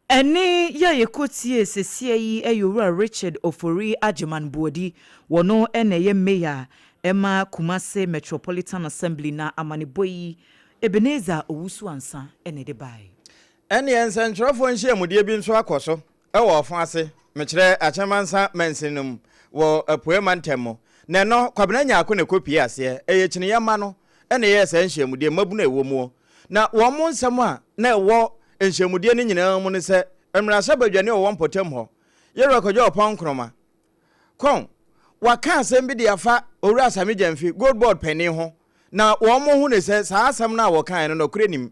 Ɛnne yi a yɛkɔtiee seseɛ yi yɛ Owura Richard Ofori Agyeman Boadi, wɔno na ɛyɛ Mayor ma Kumase Metropolitan Assembly na amanebɔ yi Ebenezer Owusu Ansah na ɛde baeɛ. Ɛnneɛ nsɛntwerɛfoɔ nhyiamudeɛ bi nso akɔ so wɔ ɔfõ ase, mekyerɛ Akyem-Mansa mansini no mu wɔ Apueɛ mantam mu. Na ɛno, Kwabena Nyarko na ɛkɔpuee aseɛ. Ɛyɛ kyiniiɛ mma no na ɛyɛɛ saa nhyiamudeɛ, mmabunu a ɛwɔ muo. Na wɔn nsɛm a na ɛwɔ nhyiamudeɛ no nyinaa mu ne sɛ, mmarahyɛbadwani a ɔwɔ mpɔtam hɔ, Yɛwura Kwadwo Ɔpɔn Nkrumah, Kɔn, waka asɛm bi de afa Owura Sammy Gyamfi, Gold Board panin ho, na wɔn hu no sɛ saa asɛm no a wɔkaeɛ no nɔkorɛ nim.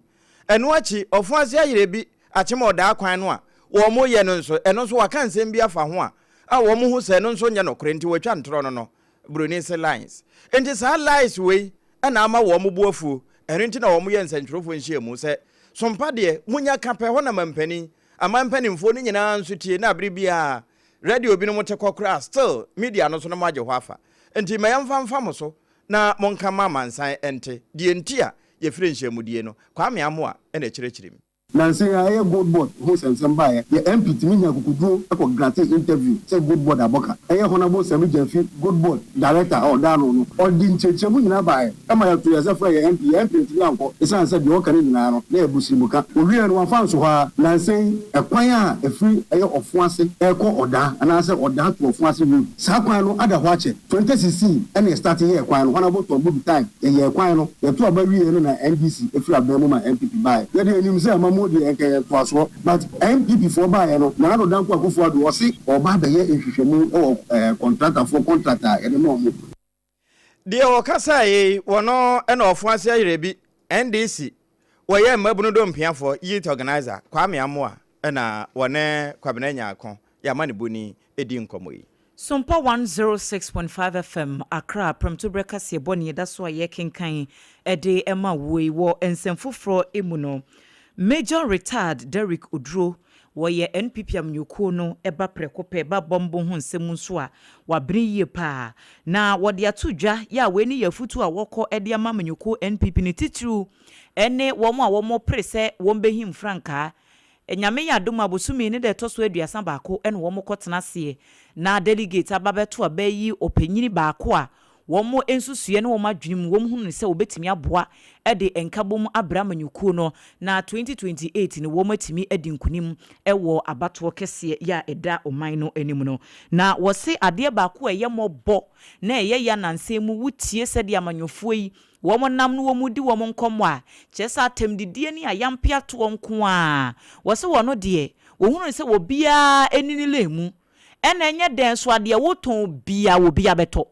Ɛno akyi, Ɔfoase ayerɛ bi akyem ɔdaa kwan no a wɔn yɛ no nso, ɛno nso waka nsɛm bi afa ho a a wɔn hu sɛ ɛno nso nyɛ nɔkorɛ nti wɔatwa ntorɔ no no. Buroni se lines. Enti saa lies wei na ama wɔn bo afuo. Ɛno nti na wɔyɛ nsɛntwerɛfoɔ nhyiamu sɛ, Sompa deɛ, monya ka pɛ, hɔ na mampanin, aman mpanimfoɔ no nyinaa nso tie, na bere biara radio binom te kɔ koraa still media no so no moagye hɔ afa. Enti ma yɛmfa mfa mo so na monka mma amansan nte deɛ nti a yɛfrɛ nhyiamudie no. Kwame Amoah na ɛkyerɛkyerɛ mu. Nansa yi ara ɛyɛ Gold Board ho nsɛnsɛm baeɛ, yɛ MP tumi nyaa akokoduro kɔ grantee interview sɛ Gold Board abɔ ka. Ɛyɛ Honourable Sammy Gyamfi, Gold Board Director a ɔda ano no, ɔde nkyerɛkyerɛmu nyinaa baeɛ ma yɛtoo yɛn nsa frɛɛ yɛn MP, yɛn MP antumi ankɔ ɛsiane sɛ deɛ ɔka no nyinaa no na ɛyɛ busirimuka. Ɔwieɛ no wamfa anso hɔ ara, nansa yi ɛkwan a ɛfiri ɛyɛ Ɔfoase rekɔ Ɔdaa anaasɛ Ɔdaa to Ɔfoase road, saa kwan no ada hɔ akyɛ. 2016 ɛna yɛ starte yɛɛ kwan no, Honourable Tom Budu time yɛyɛɛ kwan no, yɛto aba wieɛ no na NDC firi aban mu ma NPP baeɛ. Yɛdeɛ yɛnim sɛ amammuo deɛ nka ɛyɛ ntoasoɔ but NPP foɔ baeɛ no Nana Addo Dankwa Akufo Addo ɔse ɔreba abɛyɛ nhwehwɛmu wɔ kɔntratafoɔ contract a yɛde ma wɔn. Deɛ ɔkasaeɛ yi, wɔno na ɔfo ase ayerɛ bi, NDC, wɔyɛ mmabunu dompeafoɔ, youth organiser, Kwame Amoah na wɔne Kwabena Nyarko, yɛn amanebɔni, di nkɔmmɔ yi. Sompa 106.5 FM, Accra, Prɛmtoberɛ kaseɛbɔ ne yɛda so a yɛrekenkan de ma woɔ yi. Wɔ nsɛm foforɔ mu no, Major Retired Derrick Oduro, wɔyɛ NPP amanyɔkuo no ba prɛko pɛ, ba bɔmbo ho nsɛm mu nso a, wabene yie pa ara. Na wɔde ato dwa, yɛ a wei ne yɛ afutuo a wɔkɔ de ama amanyɔkuo NPP no titiriw ne wɔn a wɔpere sɛ wɔbɛhim frankaa Nyame yɛ adom a bosome ne da ɛtɔ so 31 na wɔn kɔ tena aseɛ na delegate aba bɛto aba ayi ɔpanyini baako a wɔn nsusuiɛ ne wɔn adwene mu wɔn hunu no sɛ wɔbɛtumi aboa de nkabom abrɛ amanyɔkuo no na 2028 no wɔn atumi adi nkunim wɔ abatoɔ kɛseɛ yɛ a ɛda ɔman no anim no. Na wɔse adeɛ baako a ɛyɛ mmɔbɔ na ɛyɛ ya nansa yi mu wotie sɛdeɛ amanyɔfoɔ yi Wɔn nam no wɔn di wɔn nkɔmmɔ a, kyerɛ sɛ atɛmdidie ne ayampeatoɔ nko ara. Wɔse wɔn deɛ, wɔhunu no sɛ obiara nni ne lane mu. Ɛna ɛnyɛ dɛn nso a deɛ wotɔn biara obiara bɛtɔ.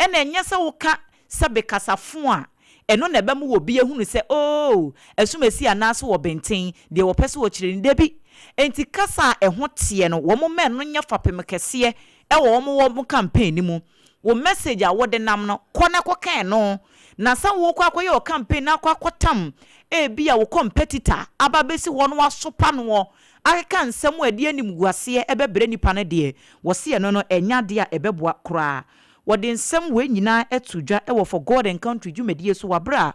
Ɛna ɛnyɛ sɛ woka sɛbe kasafo a, ɛno na ɛbɛma obi ahunu sɛ oo, asumasi anaase ɔbenten, deɛ wɔpɛ sɛ wɔkyerɛ ni. Dabi. Enti kasa a ɛho teɛ no, wɔn mma ɛno nyɛ fapem kɛseɛ wɔ wɔn wɔn campaign no mu. Wo message a wode nam no, kɔ na kɔka ɛno. Na sɛ worekɔ akɔyɛ wo campaign na akɔ akɔtam ebia wo competitor aba abɛsi hɔ na wasopa noɔ, akeka nsɛm a ɛde animguaseɛ bɛbrɛ nipa no deɛ, wɔse ɛno no ɛnyɛ adeɛ a ɛbɛboa koraa. Wɔde nsɛm wei nyinaa too dwa wɔ For God and Country dwumadie so wɔ aberɛ a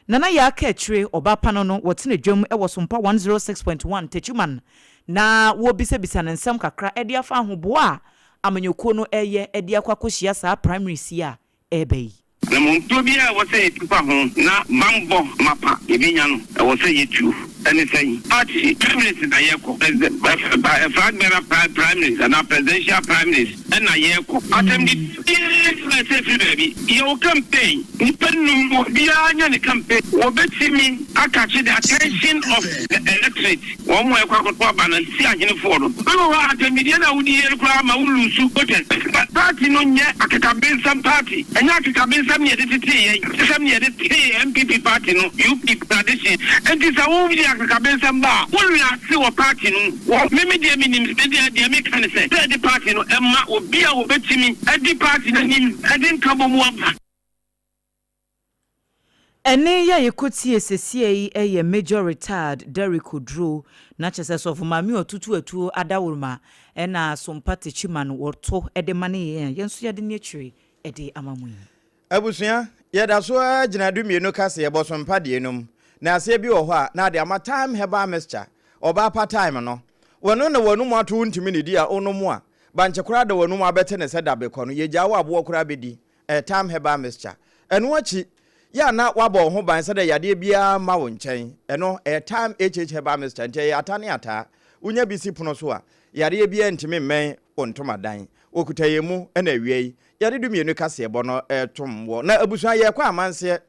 Nana Yaa Kaakyire, ɔbaa pa no no, wɔtena dwam wɔ Sompa 106.1 Techiman na wɔrebisabisa no nsɛm kakra de afa ahoboa a amanyɔkuo no reyɛ de akɔ akɔhyia saa primaries yi a ɛreba yi. Anammɔntuo biara a ɛwɔ sɛ yɛtu fa ho na bammɔ mapa yɛbɛnya no, ɛwɔ sɛ yɛtu. Ɛne sɛn? Party primaries na yɛrekɔ. President, flag bearer primaries anaa presidential primaries na yɛrekɔ. Asɛmdidi biara nni hɔ a ɛsɛ firi baabi. Yɛwɔ campaign, nnipa nnum, obiara nyɛ ne campaign. Wɔbɛtumi akakye the attention of the electorate. Wɔn a ɛkɔ akɔto aba no si ahenefoɔ no. Bi wɔ hɔ a atɛmdidie no a wodi yie no koraa ma wo luusu voters. Party no nyɛ akekabensɛm party. Ɛnyɛ akekabensɛm na yɛde tetee yɛn. Akekabensɛm na yɛde tee NPP party no, UP tradition. Enti sɛ wo de akekabensɛm ba a, wo lase wɔ party no mu. Wɔ me me deɛ menim, me deɛ deɛ meka ne sɛ, sɛ yɛde party no ma obi a obetumi adi party no anim de nkabomu aba. Ɛnne yi a yɛkɔtie sesie yi yɛ Major Retired Derrick Oduro, na kyerɛ sɛ Sɔfo Maame Ɔtutu Atuo Adaworoma na Sompa Techiman wɔto de ma ne yɛn a yɛn nso yɛde ne akyire de ama mo yi. Abusua, yɛda so ara gyina dumienu kaseɛ bɔ so mpa deɛ no mu, na aseɛ bi wɔ hɔ a na ade ama Thyme Herbal Mixture, ɔbaa pa thyme no, wɔno na w'anum ato wontumi nnidi a wonom a, bankye koraa da w'anum abɛte ne sɛ dabekɔ no, yɛgyaa wo aboɔ koraa bɛdi, Ɛyɛ Thyme Herbal Mixture. Ɛno akyi, yɛ a na woabɔ wo ho ban sɛdeɛ yadeɛ biara mma wo nkyɛn. Ɛno, ɛyɛ Thyme HH Herbal Mixture, nti ɛyɛ ata ne ataa. Wonya bi si pono so a, yadeɛ biara ntumi mmɛn wo ntomadan. Wɔkuta yɛn mu na awia yi, yɛde dumienu kaseɛbɔ no retom woɔ. Na abusua, yɛrekɔ amanseɛ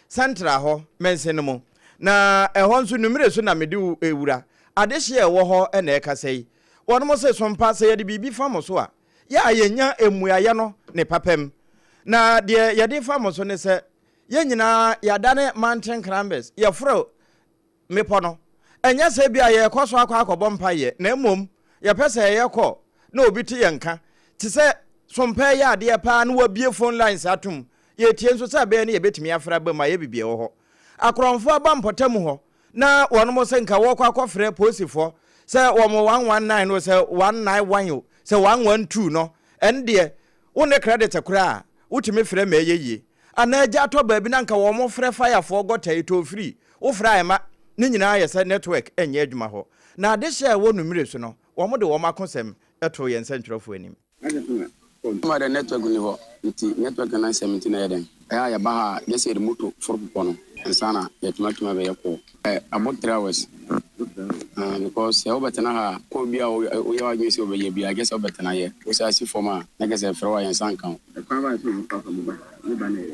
Central hɔ, mansin no mu. Na ɛhɔ nso, Numere so na mede wo rewura. Adehyeɛ a ɛwɔ hɔ na ɛrekasa yi. Wɔnom se, Sompa, sɛ yɛde biribi fa mo so a, Yɛ a yɛnya mmuaeɛ no ne papam. Na deɛ yɛde fa mo so ne sɛ, yɛn nyinaa yɛadane mountain climbers, yɛforo mmepɔ no. Ɛnyɛ sɛ ebia yɛrekɔ so akɔ akɔbɔ mpaeɛ, na mmom yɛpɛ sɛ yɛkɔ na obi te yɛn nka. Te sɛ. Sompɛ yɛ adeɛ paa na wɔabue phone lines atom. Yɛretie nso sɛ ɛbɛyɛ ne yɛbɛtumi afrɛ aba mu ayɛ biribi wɔ hɔ. Akorɔmfoɔ aba mpɔtam hɔ na wɔnom sɛ nka wɔrekɔ akɔfrɛ polisifoɔ sɛ wɔn 119 o sɛ 191 o sɛ 112 no, ɛno deɛ wonni credit koraa a wotumi frɛ ma ɛyɛ yie. Anaa gya atɔ baabi na nka wɔn frɛ firefoɔ gɔta yi toll free, wofrɛ a ɛma ne nyinaa ayɛ sɛ network nyɛ adwuma hɔ. Na adehyeɛ a ɛwɔ Numire so no, wɔn de wɔn akosɛm too yɛn nsɛntwerɛfoɔ anim. Ma dɛ network nni hɔ ntsi network no nsɛm ntsi na yɛ dɛn ɛyɛ a yɛba ha a gyesɛ yɛde moto for bepɔ no ansaana yɛtumi atumi abɛyɛ call ɛ about 3 hours ah because sɛ wobɛtena ha a call bi a woyɛ w'adwene sɛ wobɛyɛ biara gyesɛ wobɛtena yɛ wosan si fam a na kyerɛ sɛ ɛfrɛ wo a yɛnsa nka wo.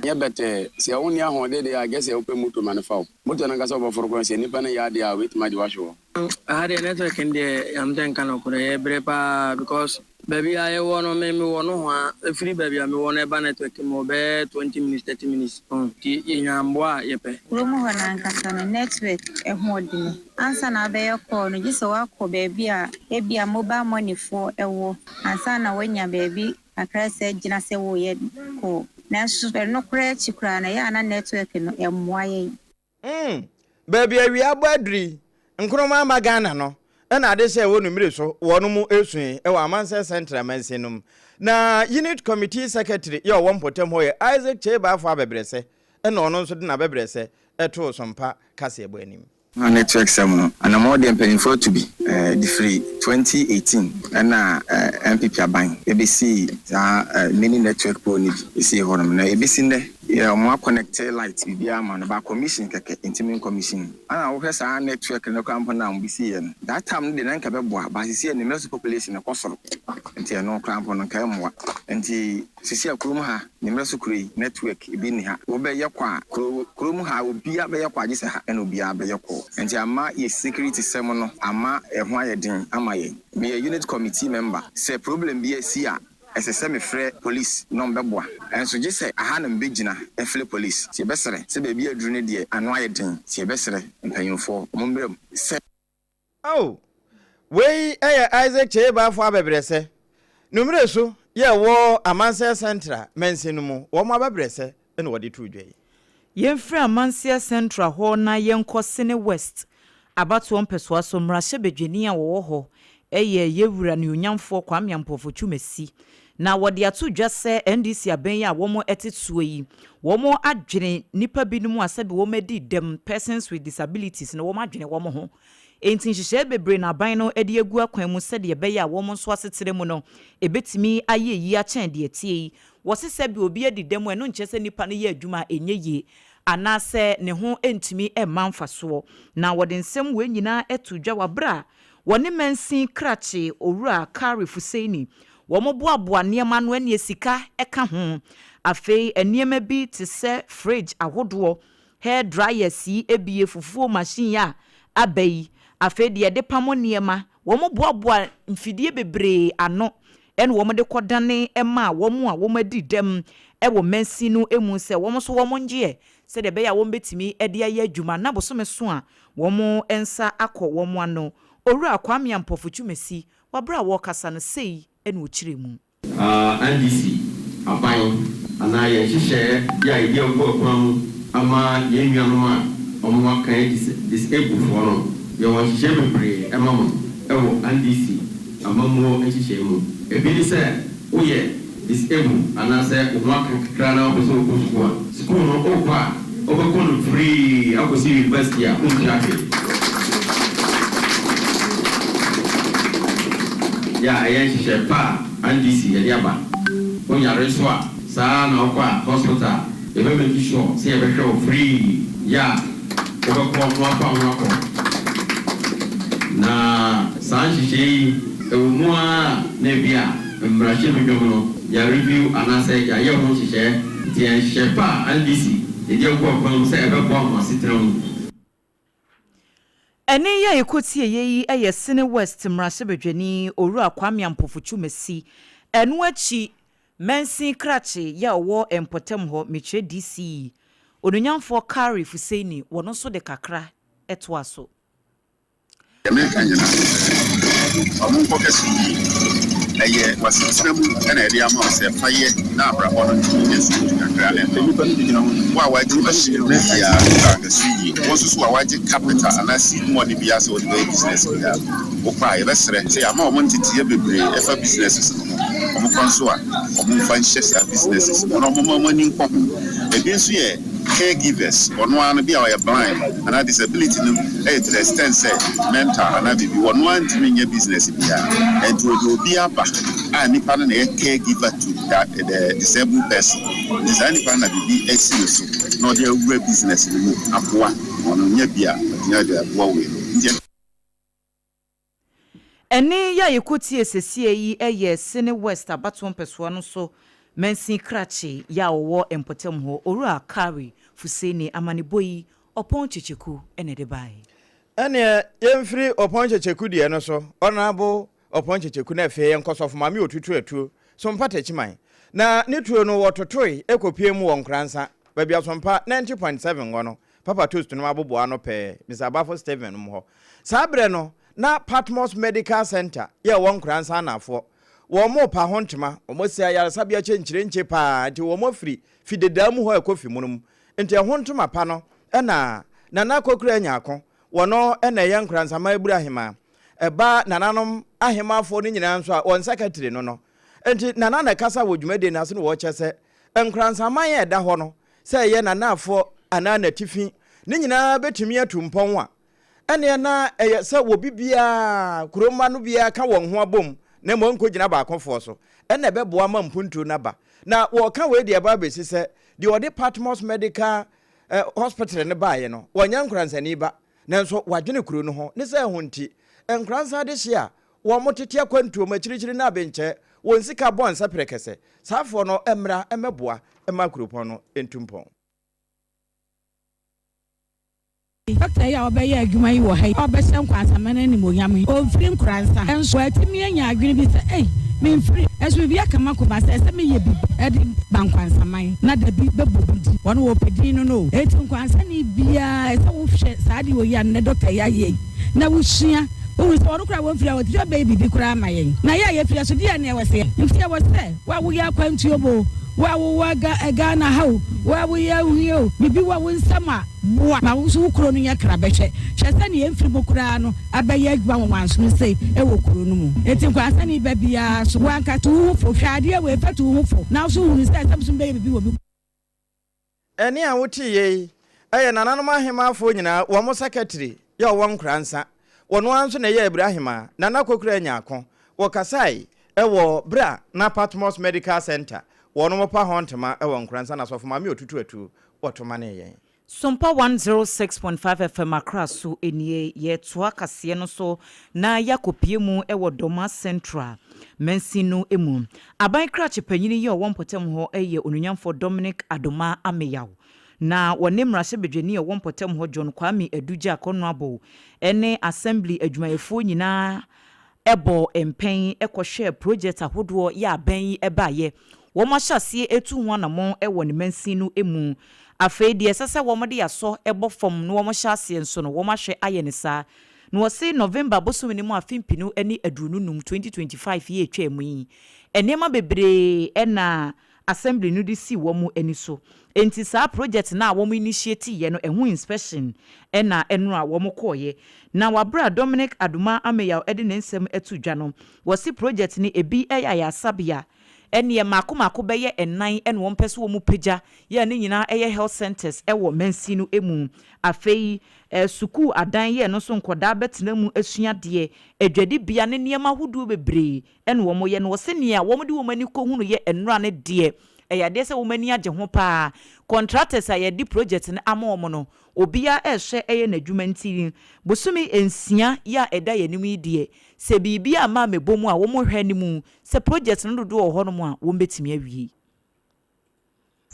Nyɛ bɛtɛɛ sɛ wonni ahoɔden deɛ a gyesɛ wopɛ moto ma no fa wo moto no ankasa wobɛforo koraa sɛ nipa no nyɛ adeɛ a obɛtumi agye wo ahwe hɔ. Aha deɛ network no deɛ yamtɛ nka nɔkorɛ yɛbrɛ paa because baabi a yɛwɔ no me mewɔ nohoa ɛfiri baabi a mewɔ no ɛba network mu bɛyɛ 20 minutes 30 minutes nti yɛnya mboa a yɛpɛ. Kurom hɔ no ankasa no network ho ɔdene. Ansa na wobɛyɛ call no gye sɛ woakɔ baabi a ebia mobile money foɔ wɔ ansa na woanya baabi kakra sɛ agyina sɛ woreyɛ call. Nanso ɛno koraa akyi koraa no ɛyɛ a na network no mmoa yɛn. Baabi awia abɔ aduru yi, Nkrumah ama Ghana no na adehyɛ a ɛwɔ Numire so wɔ no mu esue wɔ Amansɛ Central mansin no mu. Na Unit Committee Secretary yɛ ɔwɔ mpɔtam hɔ yɛ Isaac Kyei Baffour Abɛbrɛsɛ na ɔno nso de n'abɛbrɛsɛ too Sompa kaseɛbɔ anim. Na network sɛm no, anamɔn deɛ mpanyinfoɔ atu bi de firi 2018 ɛna NPP aban ɛbɛsii saa mini network pole no bi ɛsii hɔ nom na ɛbɛsi nnɛ yɛ ɔmo akɔnɛkte light biribiara ama no but commission kɛkɛ ntumi nkɔmission. Ɛna wohwɛ saa network no koraa mpo no a ɔmo bɛsiiɛ no that time no deɛ na nka ɛbɛboa but seisei animmerɛ so population no kɔ soro nti ɛno koraa mpo no nka ɛmmoa nti Sisi a kurom ha ne mmerɛ so kuro yi network bi nni ha wo bɛ yɛ kɔ a kuro kurom ha obia bɛ yɛ kɔ a gye sɛ ha ɛna obia bɛ yɛ kɔ nti ama yɛ security sɛm no ama ɛho ayɛ den ama yɛn me yɛ unit committee member sɛ problem bi asi a ɛsɛ sɛ me frɛ police na ɔmo bɛ boa ɛnso gye sɛ aha na me bɛ gyina ɛflɛ police nti yɛ bɛ srɛ sɛ baabi aduru no deɛ ano ayɛ den nti yɛ bɛ srɛ mpanyinfoɔ ɔmo mmerɛ mu sɛ. Ao! Wei yɛ Isaac Kyei Bafo abɛbrɛsɛ. Numere so yɛ wɔ Amanseɛ Central mansin no mu, wɔn abɛbrɛsɛ na wɔde too dwa yi. Yɛmfiri Amanseɛ Central hɔ na yɛnkɔ Sene West abatoɔ mpɛsoa so mmarahyɛbadwani a wɔwɔ hɔ yɛ Yɛwura Nuonyamfoɔ Kwame Ampofo Twumasi. Na wɔde ato dwa sɛ NDC abɛn yi a wɔn te soɔ yi, wɔn adwene nnipa binom a sɛbe wɔn adi dɛm, persons with disabilities, no wɔn adwene wɔn ho. Enti nhyehyɛe bebree na aban no de agu akwan mu sɛdeɛ ɛbɛyɛ a wɔn nso asetra mu no ɛbɛtumi ayɛ yie akyɛn deɛ ɛteɛ yi. Wɔse sɛbe obi adi dɛm a ɛno nkyerɛ sɛ nipa no yɛ adwuma a ɛnyɛ yie anaasɛ ne ho ntumi mma mfasoɔ. Na wɔde nsɛm wei nyinaa too dwa wɔ berɛ a wɔne mansin krakye Owura Kari Fuseini wɔboaboa nneɛma ano ɛneɛ sika ka ho. Afei nneɛma bi te sɛ fridge ahodoɔ, hair dryers yi ebie, fufuo machine yi a aba yi, afei deɛ yɛde pamo nneɛma, wɔboaboa mfidie bebree ano ɛna wɔde kɔdane maa wɔn a wɔadi dɛm wɔ mansin no mu sɛ wɔn nso wɔngyeɛ sɛdeɛ ɛbɛyɛ a wɔbɛtumi de ayɛ adwuma na bosome so a wɔn nsa akɔ wɔn ano. Owura Kwame Ampofo Twumasi wɔ berɛ a wɔrekasa no sei na ɔkyerɛɛ mu. NDC aban anaa yɛn nhyehyɛɛ yɛ a yɛde agu akwan mu ama yɛn nuanom a wɔn ho aka yɛ disable foɔ no, yɛwɔ nhyehyɛɛ bebree ma mo wɔ NDC amammuo nhyehyɛɛ mu. Ebi ne sɛ woyɛ disable anaasɛ wo ho aka kakra na wopɛ sɛ wokɔ sukuu a, sukuu no wokɔ a wobɛkɔ no free akɔsi university a wontua hwee. Yɛ a ɛyɛ nhyehyɛe pa a NDC yɛde aba. Wo yare nso a, saa ara na wokɔ a hospital a, yɛbɛ make sure sɛ yɛbɛhwɛ wo free. Yɛ a wobɛkɔ na woafa wo ho akɔ. Na saa nhyehyɛe yi, ɛwɔ mu ara a na ebia mmarahyɛbadwam no yɛareview anaasɛ yɛayɛ ho nhyehyɛe. Nti ɛyɛ nhyehyɛe pa a NDC yɛde agu akwan mu sɛ ɛbɛboa mo asetena mu. Ɛnne yi a yɛkɔtieeɛ yi yɛ Sene West mmarahyɛbadwani Owura Kwame Ampofo Twumasi. Ɛno akyi, Mansin Krakye yi a ɔwɔ mpɔtam hɔ, mekyerɛ DC, Onuonyamfoɔ Kari Fuseini, wɔno nso de kakra toaa so. Deɛ mereka nyinaa ne sɛ, monkɔ kɛse yie. Ɛyɛ w'asetena mu na yɛde ama wo sɛ fa yɛ na abrabɔ no ntumi nyɛ smooth kakra mma wo. Wo a woagye machine biara no fa hwɛ so yie. Wo nso so a woagye capital anaa seed money biara sɛ wode bɛyɛ business biara no, wokɔ a yɛbɛsrɛ sɛ yɛama wɔn nteteeɛ bebree ɛfa businesses no ho. Wɔkɔ nso a wɔmfa nhyɛ saa businesses no mu na wɔmma wɔn ani nkɔ ho. Ebi nso yɛ care givers, ɔno ara no bi a ɔyɛ blind anaa disability no yɛ to the extent sɛ mental anaa biribi, ɔno ara ntumi nyɛ business biara, ɛnti ɔde obi aba a nipa no na ɛyɛ care giver to that the disabled person, nti saa nipa no na biribi asi ne so na ɔde awura business no mu aboa ma ɔno nya bi a ɔtumi de aboa wei no nti. Ɛnne yi a yɛkɔtie sesie yi yɛ Sene West abatoɔ mpɛsoa no so mansin krakye yi a ɔwɔ mpɔtam hɔ, Owura Kari Fuseni. Amanebɔ yi, Ɔpɔn Kyekyeku na ɛde baeɛ. Ɛneɛ yɛmfiri Ɔpɔn Kyekyeku deɛ no so, Honourable Ɔpɔn Kyekyeku, na afei yɛnkɔ Sɔfo Maame Otutu Atuo, Sompa Takyiman. Na ne tuo no wɔtotoe kɔpuee mu wɔ Nkoransa, baabi a Sompa 90.7 wɔ no. Papa Toast nom abobow ano pɛɛ, Mister Abafo Stephen nom hɔ. Saa berɛ no, na Patmos Medical Centre yɛ ɛwɔ Nkoransa Anafoɔ. Wɔn repa ho ntoma, wɔn asi ayaresabea kyenkyerenkye paa, nti wɔn afiri fi dedaa mu hɔ ɛkɔ fi mono mu. Nti ɛho ntoma pa no na Nana Akokura Nyarko, wɔno na ɛyɛ Nkoransaman Abura Ahemaa. Ɛba nananom ahemaafoɔ no nyinaa nso a, wɔn secretary no no. Nti Nana na ɛkasa wɔ dwumadie no ase na wɔkyɛ sɛ Nkoransaman a ɛda hɔ no, sɛ ɛyɛ n'anaafoɔ anaa n'atifi, ne nyinaa bɛtumi atu mpɔn a, ɛnneɛ na ɛyɛ sɛ obi biara, kuro mma no biara ka wɔn ho abom na mmom nkɔgyina baakofoɔ so, ɛnna ɛbɛboa ma mpuntuo no aba. Na wɔreka wei deɛ ɛba abɛsi sɛ deɛ ɔde Patmos Medical Hospital no baeɛ no, ɔnyɛ Nkoransani ba, nanso wadwene kuro no ho, ne sɛ ɛho nti, Nkoransa adehyeɛ a Wɔn tete akwantuo mu akyirikyiri no abenkyɛ wɔn sika bɔ nsa prɛkɛsɛ. Saa foɔ no mmra mmɛboa mma kuropɔn no ntu mpɔn. Dɔkta yi a ɔbɛyɛ adwuma yi wɔ ha yi a ɔbɛhyɛ Nkwansaman animuonyam yi, ɔmfiri Nkoransa. Nso watumi anya adwene bi sɛ, Ei, memfiri, nso biribi aka m'akoma sɛ ɛsɛ meyɛ biribi de ma Nkwansaman, na dabi bɛbɔ bi din. Wɔn wɔpɛ din no no o. Enti Nkwansani biara, ɛsɛ wohwɛ saa adeɛ wei a nnɛ dɔkta yi ayɛ yi, na wosua. Wohu sɛ ɔno koraa wɔmfiri a ɔtumi abɛyɛ biribi koraa ama yɛn. Na yɛ a yɛfiri a so deɛn na ɛwɔ sɛ yɛyɛ? Nti ɛwɔ sɛ wo a woyɛ akwantuo mu o, wo a wowɔ Ghana ha o, wo a woyɛ ahuhia o, biribi wɔ wo nsam a, boa ma wo nso wo kuro no nyɛ krabɛhwɛ. Hwɛ sɛdeɛ yɛn mfiri mu koraa no abɛyɛ adwuma nwanwasono sei wɔ kuro no mu. Nti nkwansani ba biara so, wo ankasa tu wo ho fo, hwɛ adeɛ wei fa tu wo ho fo, na wo nso hunu sɛ ɛsɛ sɛ mobɛyɛ biribi wɔ me. Ɛnne a woteeɛ yi yɛ nananom ahemaafoɔ nyinaa wɔn sakatiri yɛ ɔwɔ Nkoransa. Wɔno ara nso na ɛyɛ Abura Ahemaa, Nana Kokura Nyarko. Wɔkasae wɔ berɛ a na Patmos Medical Centre wɔnom pa hɔ ntoma wɔ Nkoransa na Sɔfo Maame Otutu Atuo wɔto manee yɛn. Sompa 106.5 FM Accra so nie, yɛretoa kaseɛ no so na yɛakɔpue mu wɔ Dormaa Central mansin no mu. Aban krakye panyin yi a ɔwɔ mpɔtam hɔ yɛ Onuonyamfoɔ Dominic Adomah Ameyaw. Na wɔne mmarahyɛbadwani a ɔwɔ mpɔtam hɔ John Kwame Adu Gyah Honourable ne Assembly adwumayɛfoɔ nyinaa bɔɔ mpɛn kɔhwɛɛ project ahodoɔ yɛ abɛn yi baeɛ. Wɔn ahyɛ aseɛ retu ho anamɔn wɔ ne mansin no mu. Afei deɛ ɛsɛ sɛ wɔde asɔ bɔ fam na wɔhyɛ aseɛ nso no, wɔahwɛ ayɛ no saa. Na wɔse November bosome no mu afe mpenu ne aduonu num, 2025 yi a ɛtwaa mu yi, nneɛma bebree na Assembly no de sii wɔn ani so. Enti saa project no a wɔn initiate yɛ no ɛho inspection na ɛnora wɔn kɔɔeɛ. Na wɔ aberɛ a Dominic Adomah Ameyaw de ne nsɛm to dwa no, wɔse project no ebi yɛ ayaresabea, ɛneɛ mmaako mmaako bɛyɛ nnan na wɔn pɛ sɛ wɔn pagya yɛ a ne nyinaa yɛ health centres wɔ mansin no mu. Afei sukuu adan yɛ ɛno nso nkɔdaa bɛtena mu asua adeɛ, adwadibea ne nneɛma ahodoɔ bebree na wɔyɛ no. Wɔse nea wɔde wɔn ani kɔhunu yɛ nnora no deɛ, ɛyɛ adeɛ sɛ wɔn ani agye ho pa ara. Contractors a yɛde project no ama wɔn no, obiara rehwɛ yɛ n'adwuma nti, bosome nsia yi a ɛda yɛn anim yi deɛ, sɛ biribi amma ammɛbɔ mu a, wɔhwɛ anim sɛ project no dodoɔ wɔ hɔnom a, wɔbɛtumi awie.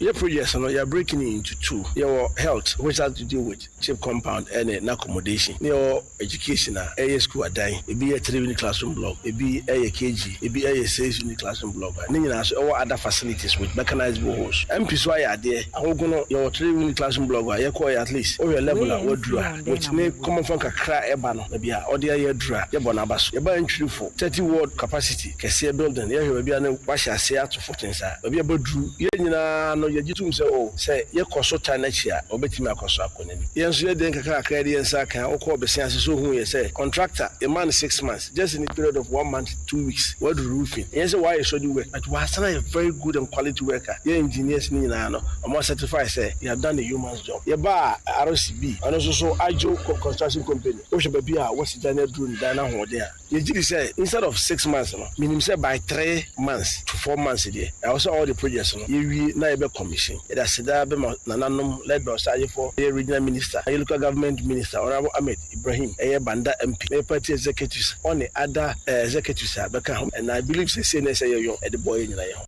Yɛ projects no yɛ breaking it into two, yɛwɔ health which has to do with chip compound ɛne n'accommodation, ne yɛwɔ education a ɛyɛ school adan, ebi yɛ three unit classroom block, ebi ɛyɛ KG, ebi ɛyɛ six unit classroom block a ne nyinaa nso ɛwɔ other facilities with mechanized boreholes. MP nso ayɛ adeɛ, Ahogo no yɛwɔ three unit classroom block a yɛkɔɔ at least wohwɛ level a waduru a with ne common fund kakra a ɛba no baabi a ɔde ayɛ aduru a yɛbɔ n'aba so. Yɛba Ntwirifo thirty ward capacity kɛseɛ building yɛhwɛ baabi a ne wahyɛ aseɛ ato footings a baabi a bɛduru yɛn nyinaa no yɛgye tom sɛ oh sɛ yɛkɔ so tan n'akyi a ɔbɛtumi akɔ so akɔ n'anim. Yɛn nso yɛdeɛ nkakrakra yɛde yɛn nsa aka a wokɔɔ bese ase so wohuu yɛ sɛ contractor yɛmaa no six months just in a period of one month 2 weeks waduru roofing. Ɛnyɛ sɛ wayɛ shoddy work but wasan ayɛ very good and quality worker. Yɛn engineers no nyinaa no wɔn certify sɛ they have done a yeoman's job. Yɛbaa RCB ɔno nso so Adjo construction company wohwɛ baabi a wasi dan no aduru ne dan no ahoɔden a Yɛgye di sɛ instead of 6 months no, menim sɛ by 3 months to 4 months deɛ, ɛwɔ sɛ all the projects no yɛwie na yɛbɛ commission. Yɛde aseda bɛma nananom led by Ɔsaagyefo, ɛyɛ Regional Minister, ɛyɛ Local Government Minister, Honourable Ahmed Ibrahim, ɛyɛ Banda MP, ɛyɛ party executives, ɔne other executives a bɛka ho and I believe sɛ sei na ɛsɛ yɛyɔ ɛde boa yɛn nyinaa yɛn ho.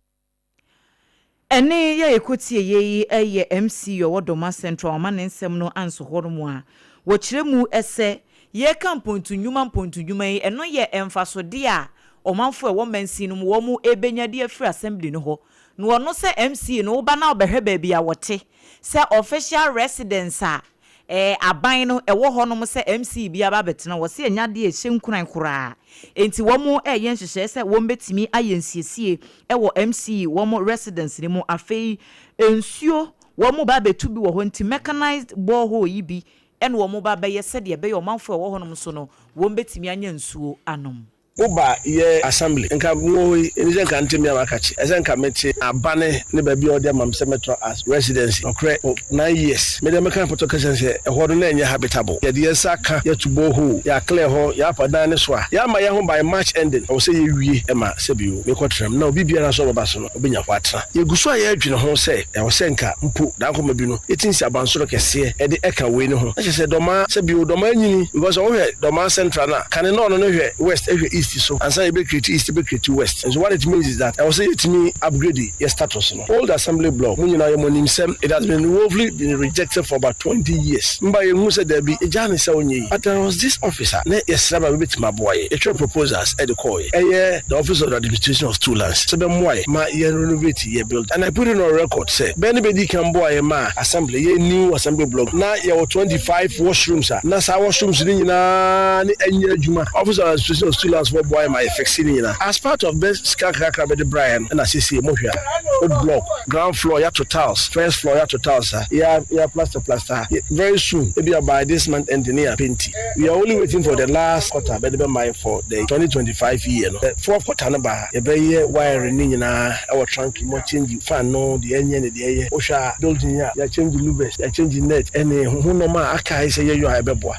Ɛnne yi a yɛkɔtieeɛ yi yɛ MC ɔwɔ Doma Central wama ne nsɛm no anso hɔ nom a wɔkyerɛ mu sɛ yɛreka mpontu nnwuma mpontu nnwuma yi ɛno yɛ mfasodeɛ a ɔmanfoɔ a ɛwɔ mansin no mu wɔn rebɛnya de afiri assembly no hɔ na ɔno sɛ MC no woba na wobɛhwɛ baabi a wɔte sɛ official residence a Ɛɛ aban no ɛwɔ hɔ nom sɛ MC bi aba abɛtena hɔ sɛ ɛnyɛ adeɛ a ɛhyɛ nkuran koraa enti wɔn ɛɛyɛ nhyehyɛɛ sɛ wɔn bɛtumi ayɛ nsiesie ɛwɔ MC wɔn residence no mu afei nsuo wɔn ba abɛtu bi wɔ hɔ nti mechanized borehole yi bi ɛna wɔn ba abɛyɛ sɛdeɛ ɛbɛyɛ ɔmanfoɔ a ɛwɔ hɔ nom nso no wɔn bɛtumi anya nsuo anom. Wo ba yɛ assembly nka mewɔ hɔ yi ɛni sɛ nka nte me a maka kye ɛsɛ nka mete abane ne baabi a ɔde ama me sɛ mɛtɔ as residency nɔkorɛ for 9 years me deɛ mɛka pɔtɔ kasa sɛ ɛhɔ no na ɛnyɛ habitable yɛde yɛn nsa aka yɛatu borehole yɛ clear hɔ yɛafa dan no so a yɛama yɛn ho by March ending ɛwɔ sɛ yɛwie ɛma sɛbio mekɔ tena mu na obi biara nso a ɔbɛba so no ɔbɛnya hɔ atena yɛgu so a yɛredwene ho sɛ ɛwɔ sɛ nka mpo dankoma bi no yɛtumi si abansoro kɛseɛ de ɛka wei no ho na kyerɛ sɛ Dɔmaa sɛ bio Dɔmaa nyini because sɛ wohwɛ Dɔmaa central no a kane na ɔno no hwɛ west ɛhwɛ east so ansa yɛbɛ create east yɛbɛ create west nso what it means is that ɛwɔ sɛ yɛtumi upgrade yɛ status no. Old assembly block mo nyinaa yɛ mo nim sɛm it has been woefully been rejected for about 20 years mba yɛnhu sɛ daabi yɛgyaa no sɛ ɔnyɛ yi but there was this office a na yɛsrɛ ma bɛbɛtumi aboa yɛ yɛtwerɛ proposals ɛde kɔɔyɛ ɛyɛ the office of the administration of stool lands sɛ bɛmmoa yɛ ma yɛn renovate yɛ building and I put it on record sɛ bɛn ne bɛdi kan boa yɛ maa assembly yɛ new assembly block na yɛwɔ 25 washrooms a na saa washrooms no nyinaa ne ɛnyɛ adwuma. Office of Administration of Stool Lands foɔ boa yɛ ma yɛ fixe ne nyinaa as part of bɛ sika kakra bɛde braeɛ no ɛna sesie mo hwɛ a old block ground floor yɛato tiles, first floor yɛato tiles a yɛ yɛ plaster plaster ha very soon ebia by this month ending ne yɛ painti. We are only waiting for the last quarter bɛde bɛma yɛ for the 2025 year no. The fourth quarter no ba a yɛbɛyɛ wiring ne nyinaa ɛwɔ trunk mu change fan no deɛ ɛnyɛ ne deɛ ɛyɛ. Wohwɛ a building yi a yɛ change louvers, yɛ change net ɛne ho nnoɔma a aka a ɛsɛ yɛyɔ a ɛbɛboa.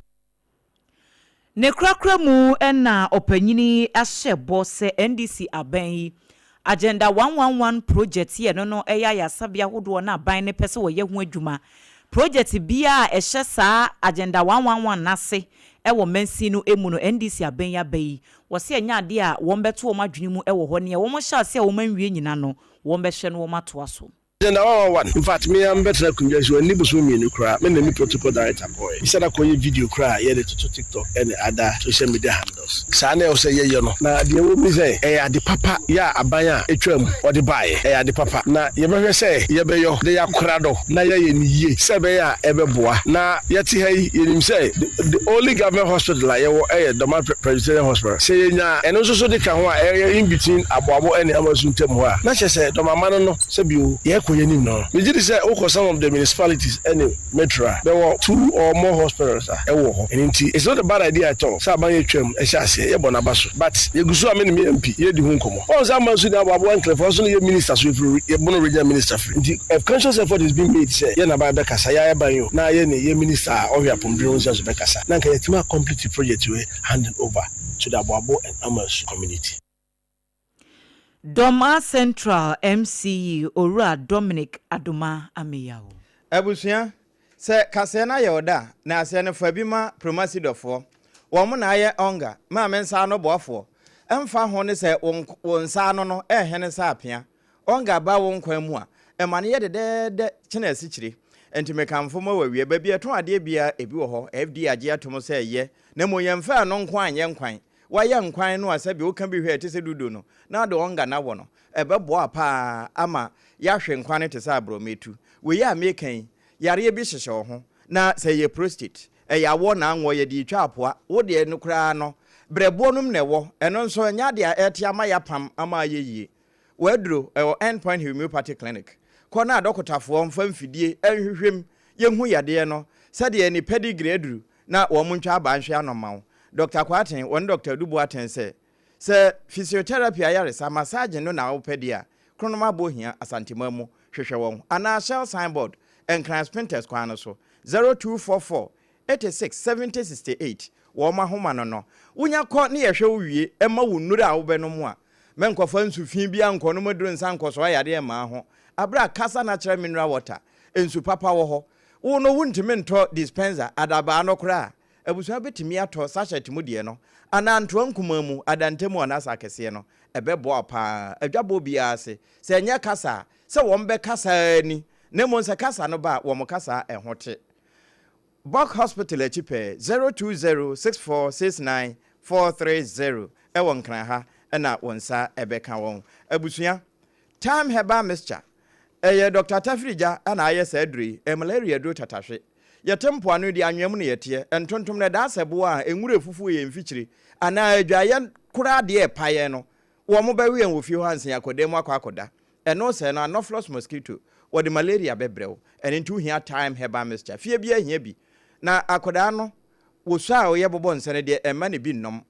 Ne korakora mu na ɔpanyin yi ahyɛ bɔ sɛ NDC aban yi Agenda 111 project yi a ɛno no ɛyɛ ayaresabea ahodoɔ na aban no pɛ sɛ wɔyɛ ho adwuma. Project biara a ɛhyɛ saa Agenda 111 no ase wɔ mansin no mu no NDC aban yi aba yi wɔse ɛnyɛ adeɛ a wɔbɛto wɔn adwene mu wɔ hɔ. Nea wɔhyɛ aseɛ a wɔanwie nyina no wɔbɛhwɛ na wɔatoa so. Agenda 111, infact me ara mebɛtena akonnwa yi so anni bosome mmienu koraa me na me protocol director kɔɔɛ bisa na kɔyɛ video koraa a yɛde toto TikTok ne other social media handles. Saa na ɛwɔ sɛ yɛyɛ no na deɛ ɛwɔ mu ne sɛ ɛyɛ ade papa yɛ a aban a atwam ɔde baeɛ ɛyɛ ade papa na yɛbɛhwɛ sɛ yɛbɛyɔ na yɛakora do na yɛayɛ no yie sɛ ɛbɛyɛ a ɛbɛboa na yɛte ha yi yɛnim sɛ the only government hospital a yɛwɔ yɛ Dormaa Presbyterian Hospital sɛ yɛnya ɛno nso so de ka ho a ɛyɛ in between Aboabo ne Amasu ntam hɔ a na kyerɛ sɛ Dormaa no no Sɛ bio, yɛkɔ yɛnim no. Megye di sɛ wokɔ some of the municipalities ne metro a, bɛwɔ two or more hospitals a ɛwɔ hɔ. Ɛno nti, it's not a bad idea at all sɛ aban yɛ twam hyɛ aseɛ, yɛbɔ n'aba so. But yɛgu so a me ne me MP yɛredi ho nkɔmmɔ. Woahu sɛ Amansu ne Aboabo Enclave hɔ nso no yɛ minister so yɛfiri yɛ Bono regional minister firi. Nti a conscious effort is being made sɛ yɛn aban bɛkasa, yɛn aban o, na yɛne yɛn minister a ɔhwɛ apɔmuden ho nsɛm so bɛkasa na anka yɛatumi a complete project wei handing over to the Aboabo and Amansu community. Dormaa Central MC Owura Dominic Adomah Ameyaw. Abusua, sɛ kaseɛ no ayɛ wo dɛ a, na aseɛ no fa bi ma Promasi dɔfoɔ. Wɔn na ayɛ ɔnga ma me nsa ano boafoɔ. Ɛmfa ho ne sɛ wo wo nsa ano no ɛhene sɛ apea. Ɔnga ba wo nkwa mu a, Ɛma no yɛ dɛdɛɛdɛ kyene asikyire. Enti mekamfo ma w'awie. Baabi a yɛtɔn adeɛ biara, ebi wɔ hɔ, FDA agye atom sɛ ɛyɛ, na mmom yɛmfa ɛno nko ara nyɛ nkwan. Woayɛ nkwan no a sɛbe woka bi hwɛ a ɛte sɛ dudo no, na wode ɔnga no awɔ no, ɛbɛboa pa ara ama yɛahwe nkwan no te sɛ aborɔmetu. Wei a mereka yi, yareɛ bi hyehyɛ wo ho, na sɛ ɛyɛ prostate, ɛyɛ awɔ na anwɔ, yɛde retwa apoa, wo deɛ no koraa no, berɛboɔ nom na ɛwɔ, ɛno nso ɛnyɛ adeɛ a ɛte ama yɛapam ama ayɛ yie. W'aduro, ɛwɔ End Point Homeopathy Clinic. Kɔ na adɔkotafoɔ mfa mfidie nhwehwɛ mu, yɛnhu yadeɛ no, sɛdeɛ ne pedigree aduru na wɔn ntwa abaa nhwɛ ano mma wo. Dɔkta Kwarteng, wɔne Dɔkta Adu Boateng sɛ, sɛ physiotherapy ayaresa, massaging no na wopɛ deɛ a, Kronom Abohia, Asanteman mu, hwehwɛ wɔn, anaa Shell signboard, Nkran Spintex kwan no so, 0244 86 70 68, wɔn ahoma no no. Wonya kɔ ne yɛhwɛ wo wie ma wo nnuru a wobɛnom a, mɛnkɔfa nsu fi biara nkɔnom aduru nsa nkɔsoa yadeɛ mmaa ho. Aberɛ a Kasa Natural Mineral Water, nsu papa wɔ hɔ. Wo no wontumi ntɔ dispenser, adabaa no koraa a, abusua bɛtumi atɔ sachet mu deɛ no, anaa ntoa nkumaa mu, adantamu anaasɛ akɛseɛ no. Ɛbɛboa wo pa ara. Adwabɔ biara ase, sɛ ɛnyɛ kasa a, sɛ wɔn bɛkasa ara ni, na mmom sɛ kasa no ba a, wɔn kasa a ɛho te. Buck Hospital akyi pɛɛ, 0206469430 wɔ Nkran ha na wo nsa bɛka wɔn. Abusua, Thyme Herbal Mixture, ɛyɛ Dɔkta Tafirigya na ayɛ saa aduro yi, ɛyɛ malaria aduro tatahwe. Yɛte mpoano yi deɛ anwea mu na yɛteɛ, ntontom no ɛda asɛ boɔ a nwura efufuo yɛ mfikyire anaa adwaeɛ koraa deɛ ɛpa yɛn no, wɔn bɛwe yɛn wɔ fie hɔ ansa yɛakɔ dan mu akɔ akɔda. Ɛno sɛɛ no Anopheles mosquito, wɔde malaria bɛbrɛ wo. Ɛno nti wohia thyme herbal mixture. Fie biara hia bi. Na akwadaa no, wosɔ a woyɛ bobɔ nsa no deɛ, mma no bi nnom.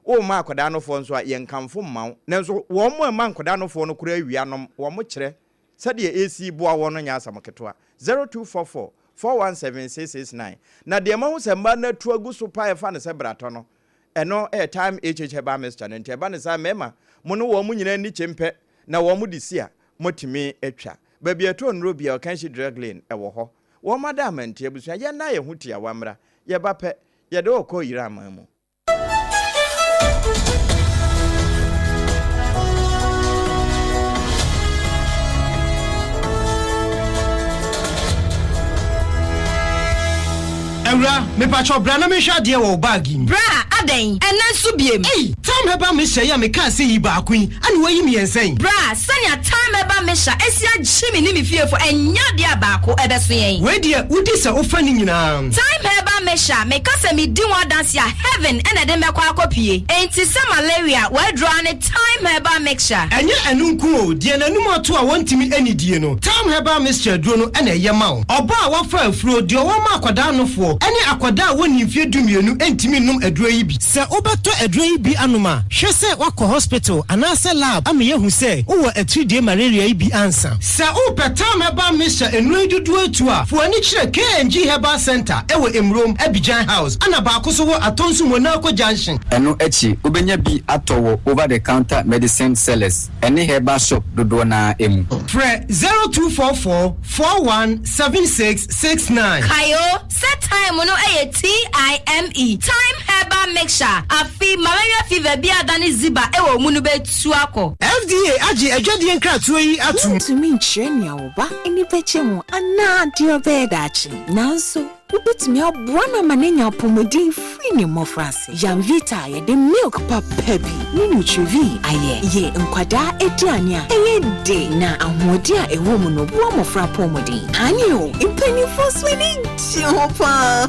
Worema akwadaa nofoɔ nso a, yɛnkamfo mma wo. Nanso wɔn a ɛma nkwadaa nofoɔ no koraa wia nom, wɔkyerɛ sɛdeɛ ɛresi boa wɔn no nyɛ asɛm ketewa. 0244 417 669. Na deɛ mahu sɛ mmaa no atu agu so paa a ɛfa no sɛ bratɔ no, ɛno yɛ Thyme HH herbal mixture no. Nti ɛba no saa mmarima, mo ne wɔn nyinaa nni kyempɛ. Na wɔn de si a, motumi twa. Baabi a ɛtɔ nnuro biara, Ɔkanhyi Drug Lane, ɛwɔ hɔ. Wɔn ada amantie abusua, yɛn nna yɛn ho tiawa mmra. Yɛba pɛ, yɛde wo kɔ Iran man mu. Awura, mepakyɛw bra na menhwɛ adeɛ wɔ wo bag yi mu. Bra, adɛn? Ɛnnɛ nso biem? Ei! Tam Herbal Mixture yi a mekaa sɛ yi baako yi, ɛna woayi mmiɛnsa yi? Bra, sɛnea Tam Herbal Mixture asi agye me ne me fiefo, ɛnyɛ adeɛ a baako ɛbɛso yɛn. Wei deɛ, wodi sɛ wofa ne nyinaa. Thyme Herbal Mixture, meka sɛ medi ho adanse a, heaven na ɛde me bɛkɔ akɔpue. Enti sɛ malaria, w'aduro ara ne Thyme Herbal Mixture. Ɛnyɛ ɛno nko o, deɛ n'anum ato a wɔntumi nnidie no, Thyme Herbal Mixture aduro no na ɛyɛ ma wo. Ɔbaa a wafa afuro, deɛ ɔwɔ ma akwadaa anofoɔ, ne akwadaa a wɔnnii mfeɛ dumienu ntumi nnom aduro yi bi. Sɛ wobɛtɔ aduro yi bi anom a, hwɛ sɛ woakɔ hospital anaasɛ lab ama yɛahu sɛ wowɔ atiridie malaria yi bi ansa. Sɛ wopɛ Thyme Herbal Mixture nnuro yi dodoɔ atu a, fa w'ani kyerɛ KNG Herbal Centre wɔ Emurom, Abidjan House, ɛna baako nso wɔ Atonsu Monaco Junction. Ɛno akyi, wobɛnya bi atɔ wɔ over the counter medicine sellers ne herbal shop dodoɔ no ara mu. Frɛ 0244 41 76 69. Kae o, sɛ thyme no yɛ TIME, Thyme Herbal Mixture, afe malaria fever bi a adane ziba wɔ wo mu no bɛtu akɔ. FDA agye adwadie nkratoɔ yi atom. Wuntumi nkyerɛ nea wo ba ani bɛgye ho anaa deɛ ɔbɛyɛ daakye. Nanso, wubetumi aboa no ama no anya apɔwmuden firi ne mmofraase. Yamvita a yɛde milk papa bi ne Nutrivie ayɛ yɛ nkwadaa aduane a ɛyɛ de na ahoɔden a ɛwɔ mu no boa mmofra apɔwmuden. Aane o, mpanyimfo nso ani gye ho paa!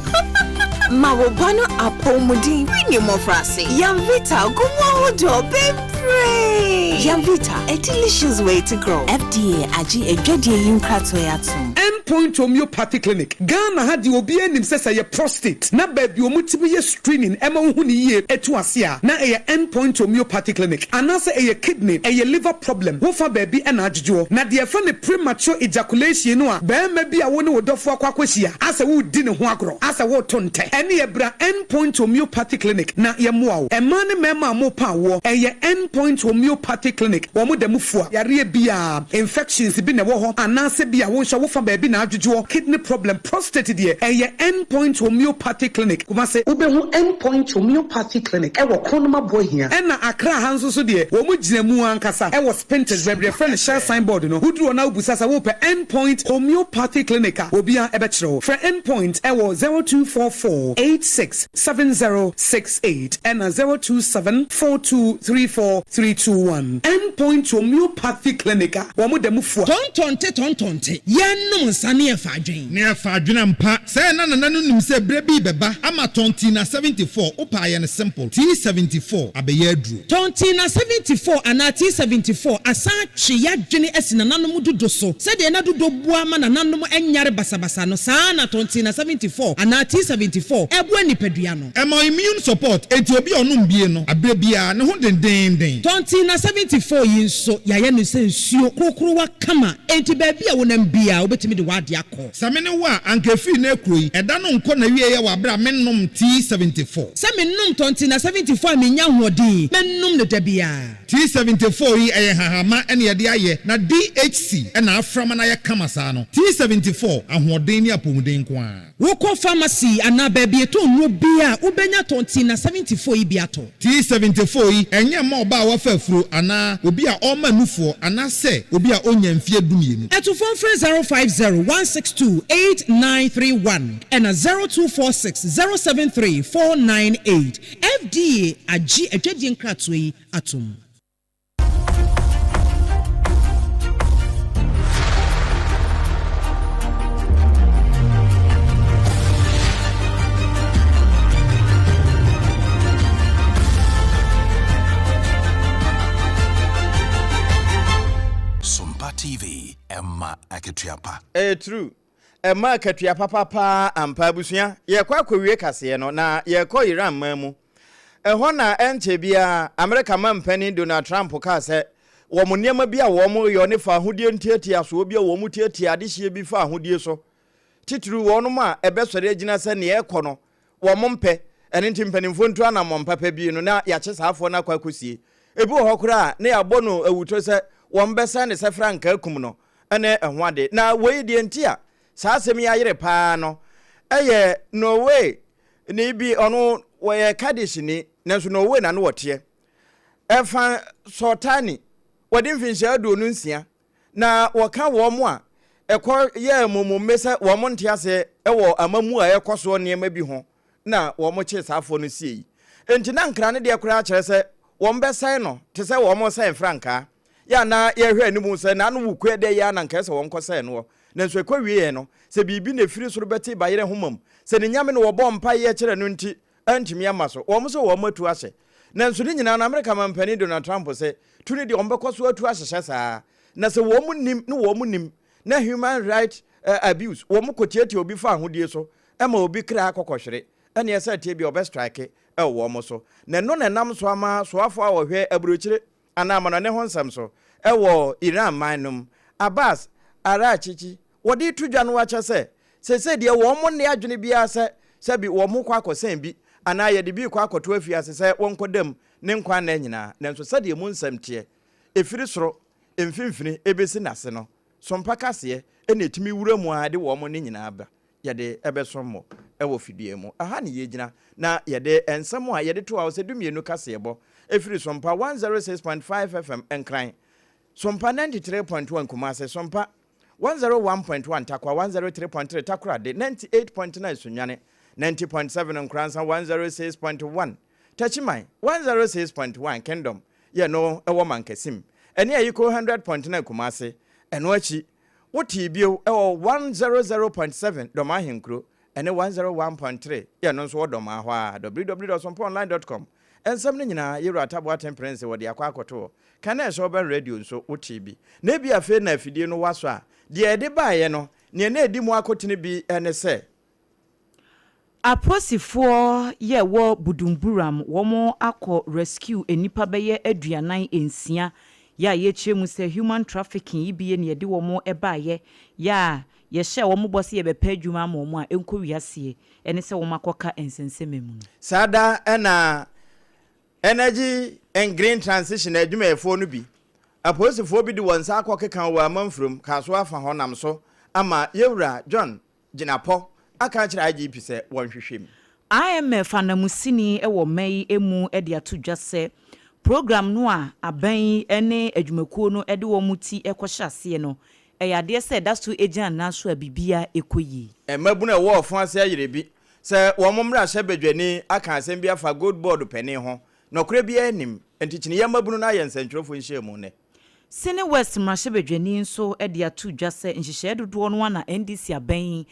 Ma wo ba no apɔwmuden firi ne mmofraase. Yamvita gu mu ahodoɔ bebree! Yamvita, a delicious way to grow. FDA agye adwadie yi nkratoɔ yi atom. End Point Homeopathy Clinic, Ghana ha deɛ obiara nim sɛ sɛ ɛyɛ prostate na baabi a wɔtumi yɛ screening ma wohu no yie tu ase a na ɛyɛ End Point Homeopathy Clinic anaasɛ ɛyɛ kidney, ɛyɛ liver problem, wofa baabi na adwodwoɔ. Na deɛ yɛfrɛ no premature ejaculation no a barima bi a wo ne wo dɔfoɔ akɔ akɔhyia asɛ woredi ne ho agorɔ asɛ woreto ntɛ ɛneɛ bra End Point Homeopathy Clinic na yɛmmoa wo. Mmaa ne mmarima a morepa awoɔ ɛyɛ End Point Homeopathy Clinic wɔn da mu fua yareɛ biara, infections bi na ɛwɔ hɔ anaasɛ bi a wo nso wofa baabi. baabi na adwodwoɔ, kidney problem, prostate deɛ, ɛyɛ End Point Homeopathy Clinic, Kumase. Wobɛhu End Point Homeopathy Clinic wɔ Kronum Aboahia. Ɛna Accra ha nso so deɛ, wɔn gyina mu ankasa wɔ Spintex, baabi a yɛfrɛ no Shell sign board no. Woduru hɔ na wobisa sɛ wopɛ End Point Homeopathy Clinic a, obiara bɛkyerɛ wo. Frɛ End Point wɔ 0244 86 7068 ɛna 027 4234 321. End Point Homeopathy Clinic a wɔn da mu fua. Tɔntɔnte tɔntɔnte, yɛnnom nsa ne yɛfa adwen. Ne yɛfa adwen ampa. Sɛɛ na nana no nim sɛ berɛ bi rebɛba ama Tɔntina 74, wopɛ a yɛ no simple, T74 abɛyɛ aduro. Tɔntina 74 anaa T74 asan atwe y'adwene asi nananom dodo so. Sɛdeɛ na dodo boa ma nananom nyare basabasa no, saa ara na Tɔntina 74 anaa T74 boa nipadua no. Ɛma immune support, enti obi a ɔnom bie no, aberɛ biara, ne ho dendeenden. Tɔntina 74 yi nso, yɛayɛ no sɛ nsuo korokorowa kama, enti baabi a wonam biara, wobɛtumi de w'adeɛ akɔ. Sɛ me ne wo a, anka ɛfiri nnɛ rekuro yi, ɛda no nkɔ n'awieɛ wɔ aberɛ a mennom T74. Sɛ menom Tɔntina 74 a mennya ahoɔden, mɛnom no da biara. T74 yi ɛyɛ nhahama na yɛde ayɛ na DHC na afra ma no ayɛ kama saa no. T74, ahoɔden ne apɔmuden nko ara. Wokɔ pharmacy anaa baabi yɛtɔn nnuro biara a, wobɛnya Tɔntina 74 yi bi atɔ. T74 yi ɛnyɛ mma ɔbaa a wafa afuro anaa obi a ɔrema nufoɔ anaasɛ obi a ɔnnya mfeɛ dumienu. Atufoɔ mfrɛ 050 162 8931 ɛna 0246 073 498. FDA agye adwadie nkratoɔ yi atom. Sompa TV, ɛma akatua pa. Ɛyɛ true. Ɛma akatua papa paa ampa. Abusua, yɛrekɔ akɔwie kaseɛ no, na yɛrekɔ Iran man mu. Ɛhɔ na ɛnkyɛ biara Amerika manpanin Donald Trump kaa sɛ wɔn nneɛma bi a wɔreyɔ ne fa ahodie ntiatiasoɔ bi a wɔtiatia adehyeɛ bi fa ahodie so, titiriw wɔnom a ɛbɛsɔre agyina sɛ nea ɛrekɔ no wɔn mpɛ, ɛno nti mpanimfoɔ ntu anammɔn papa bi no na yɛakye saa afoɔ no akɔ akɔsie. Ebi wɔ hɔ koraa a na yɛabɔ no awuto sɛ wɔbɛsɛn no sɛ frankaa kum no ne ɛho ade. Na wei deɛ nti a saa asɛm yi ayere paa no yɛ Norway ni bi, ɔno wɔyɛ Kurdish ni, nanso Norway na no wɔteɛ. Ɛfa Soltani, wɔde mfinhyia 26 na wɔka wɔn a ɛkɔ yɛɛ mmomomme sɛ wɔn nte aseɛ wɔ amammuo a ɛrekɔ soɔ nneɛma bi ho na wɔkyee saa afoɔ no siei. Enti na nkra no deɛ koraa kyerɛ sɛ wɔbɛsɛe no te sɛ wɔresɛe frankaa. Yɛ a na yɛhwɛ anim sɛ na ano wukue dɛ yi ara na anka ɛsɛ sɛ wɔkɔsɛe noɔ. Nanso ɛkɔwieeɛ no, sɛ biribi na ɛfiri soro bɛte bayerɛ nhoma mu, sɛ ne nyame na wɔbɔɔ mpaeɛ kyerɛ no nti, antumi amma so. Wɔn nso wɔatu ahyɛ. Nanso ne nyinaa no, Amerika manpanin Donald Trump se, tu no deɛ wɔbɛkɔ so atu ahyehyɛ saa. Na sɛ wɔn nim ne wɔn nim na human right abuse, wɔn kɔtiatia obi fa ahodie so ma obi kra kɔkɔhwere, ɛneɛ sɛ ɛteɛ bia wɔbɛ strike wɔ wɔn so. Na ɛno na ɛnam so ama soafoɔ a wɔhwɛ aburokyire anaa amanɔne ho nsɛm so wɔ Iran man no mu, Abbas Araghchi, wɔde reto dwa no akyɛ sɛ seesei deɛ wɔn nne adwene biara sɛ sɛbi wɔn rekɔ akɔsɛn bi anaa yɛde bi rekɔ akɔto afiase sɛ wɔnkɔda mu ne nkwa nna nyinaa, nanso sɛdeɛ emu nsɛm teɛ, ɛfiri soro mfimfini ɛbɛsi n'ase no, sompa kaseɛ na ɛtumi wura mu ara de wɔn nne nyinaa ba. Yɛde bɛsom mo wɔ fidua mu. Ɛha ne yɛgyina na yɛde nsɛm a yɛde to hɔ sɛ dumienu kaseɛbɔ ɛfiri Sompa 106.5 FM Nkran, Sompa 93.1 Kumase, Sompa 101.1 Tarkwa, 103.3 Takoradi, 98.9 Sunyani, 90.7 Nkoransa, 106.1 Techiman, 106.1 Kingdom, yɛ no wɔ Mankasim, ɛne Ayiko 100.9 Kumase. Ɛno akyi Wotee bio wɔ 100.7 Dɔm Ahenkuro ne 101.3 yɛ ɛno nso wɔ Dɔmaa hɔ ara, www.sompaonline.com. Nsɛm no nyinaa, Yewura Ataboa Temperance wɔde akɔ akɔto hɔ. Kan a ɛhyɛ Urban Radio nso, wotee bi. Na ebia afei na afidie no wasɔ a, deɛ ɛde baeɛ no, nea na ɛdi mu akotene bi ne sɛ, Aposifoɔ yɛ wɔ Budumburam wɔn akɔ rescue nnipa bɛyɛ 46 yɛ a yɛkyerɛ mu sɛ human trafficking yi bi yɛ na yɛde wɔn baeɛ yɛ a yɛhyɛɛ wɔn bɔ sɛ yɛbɛpɛ adwuma ama wɔn a ɛnkɔ wiaseɛ ɛne sɛ wɔn akɔka nsɛnsɛmɛ mu no. Saa da na Energy and Green Transition adwumayɛfoɔ no bi, apolisifoɔ bi de wɔn nsa akɔkeka wɔ amanfurom, Kasoa afa hɔ nam so ama Yɛwura John Jinapor aka akyerɛ IGP sɛ wɔnhwehwɛ mu. IMF ananmusini wɔ ɔman yi mu de ato dwa sɛ program no a aban yi ne adwumakuo no de wɔn ti rekɔhyɛ aseɛ no, ɛyɛ adeɛ sɛ ɛda so gyina ne nan so a biribiara kɔ yie. Mmabunu a ɛwɔ ɔfõ ase ayere bi sɛ wɔn mmarahyɛbadwani aka asɛm bi afa Gold Board panin ho. Nɔkorɛ biara nnim, enti kyiniiɛ mmabunu no ayɛ nsɛntwerɛfoɔ nhyiamu nnɛ. Sene West mmarahyɛbadwani nso de ato dwa sɛ nhyehyɛeɛ dodoɔ no ara na NDC aban yi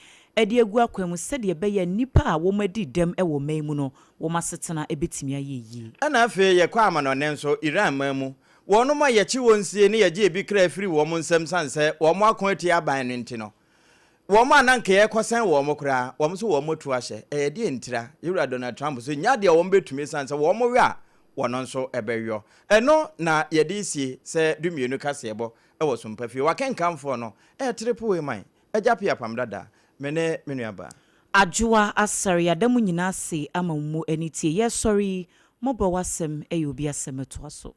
de agu akwan mu sɛdeɛ ɛbɛyɛ a nnipa a wɔadi dɛm wɔ ɔman yi mu no wɔn asetena bɛtumi ayɛ yie. Ɛna afei yɛkɔ amanɔne nso, Iran man mu, wɔnom a yɛkye wɔn sie ne yɛgye ebi kra firi wɔn nsam sane sɛ wɔn ako atia aban no nti no, wɔn a na anka yɛrekɔsɛn wɔn koraa, wɔn nso wɔn atu ahyɛ. Ɛyɛ deɛ ntira? Yɛwura Donald Trump nso nya deɛ wɔn bɛtumi sane sɛ wɔn wɛ a, wɔn nso bɛyɔ. Ɛno na yɛde resie sɛ dumienu kaseɛbɔ wɔ Sompa Fie. W'akenkanfoɔ no, ɛyɛ Triple Man, Agya Pia Pam Dada, me ne me nuabaa. Adwoa Asare, yɛada mo nyinaa ase ama mo mu ani tie. Yɛresɔre yi, mmɔborɔ w'asɛm yɛ obi asɛm toa so.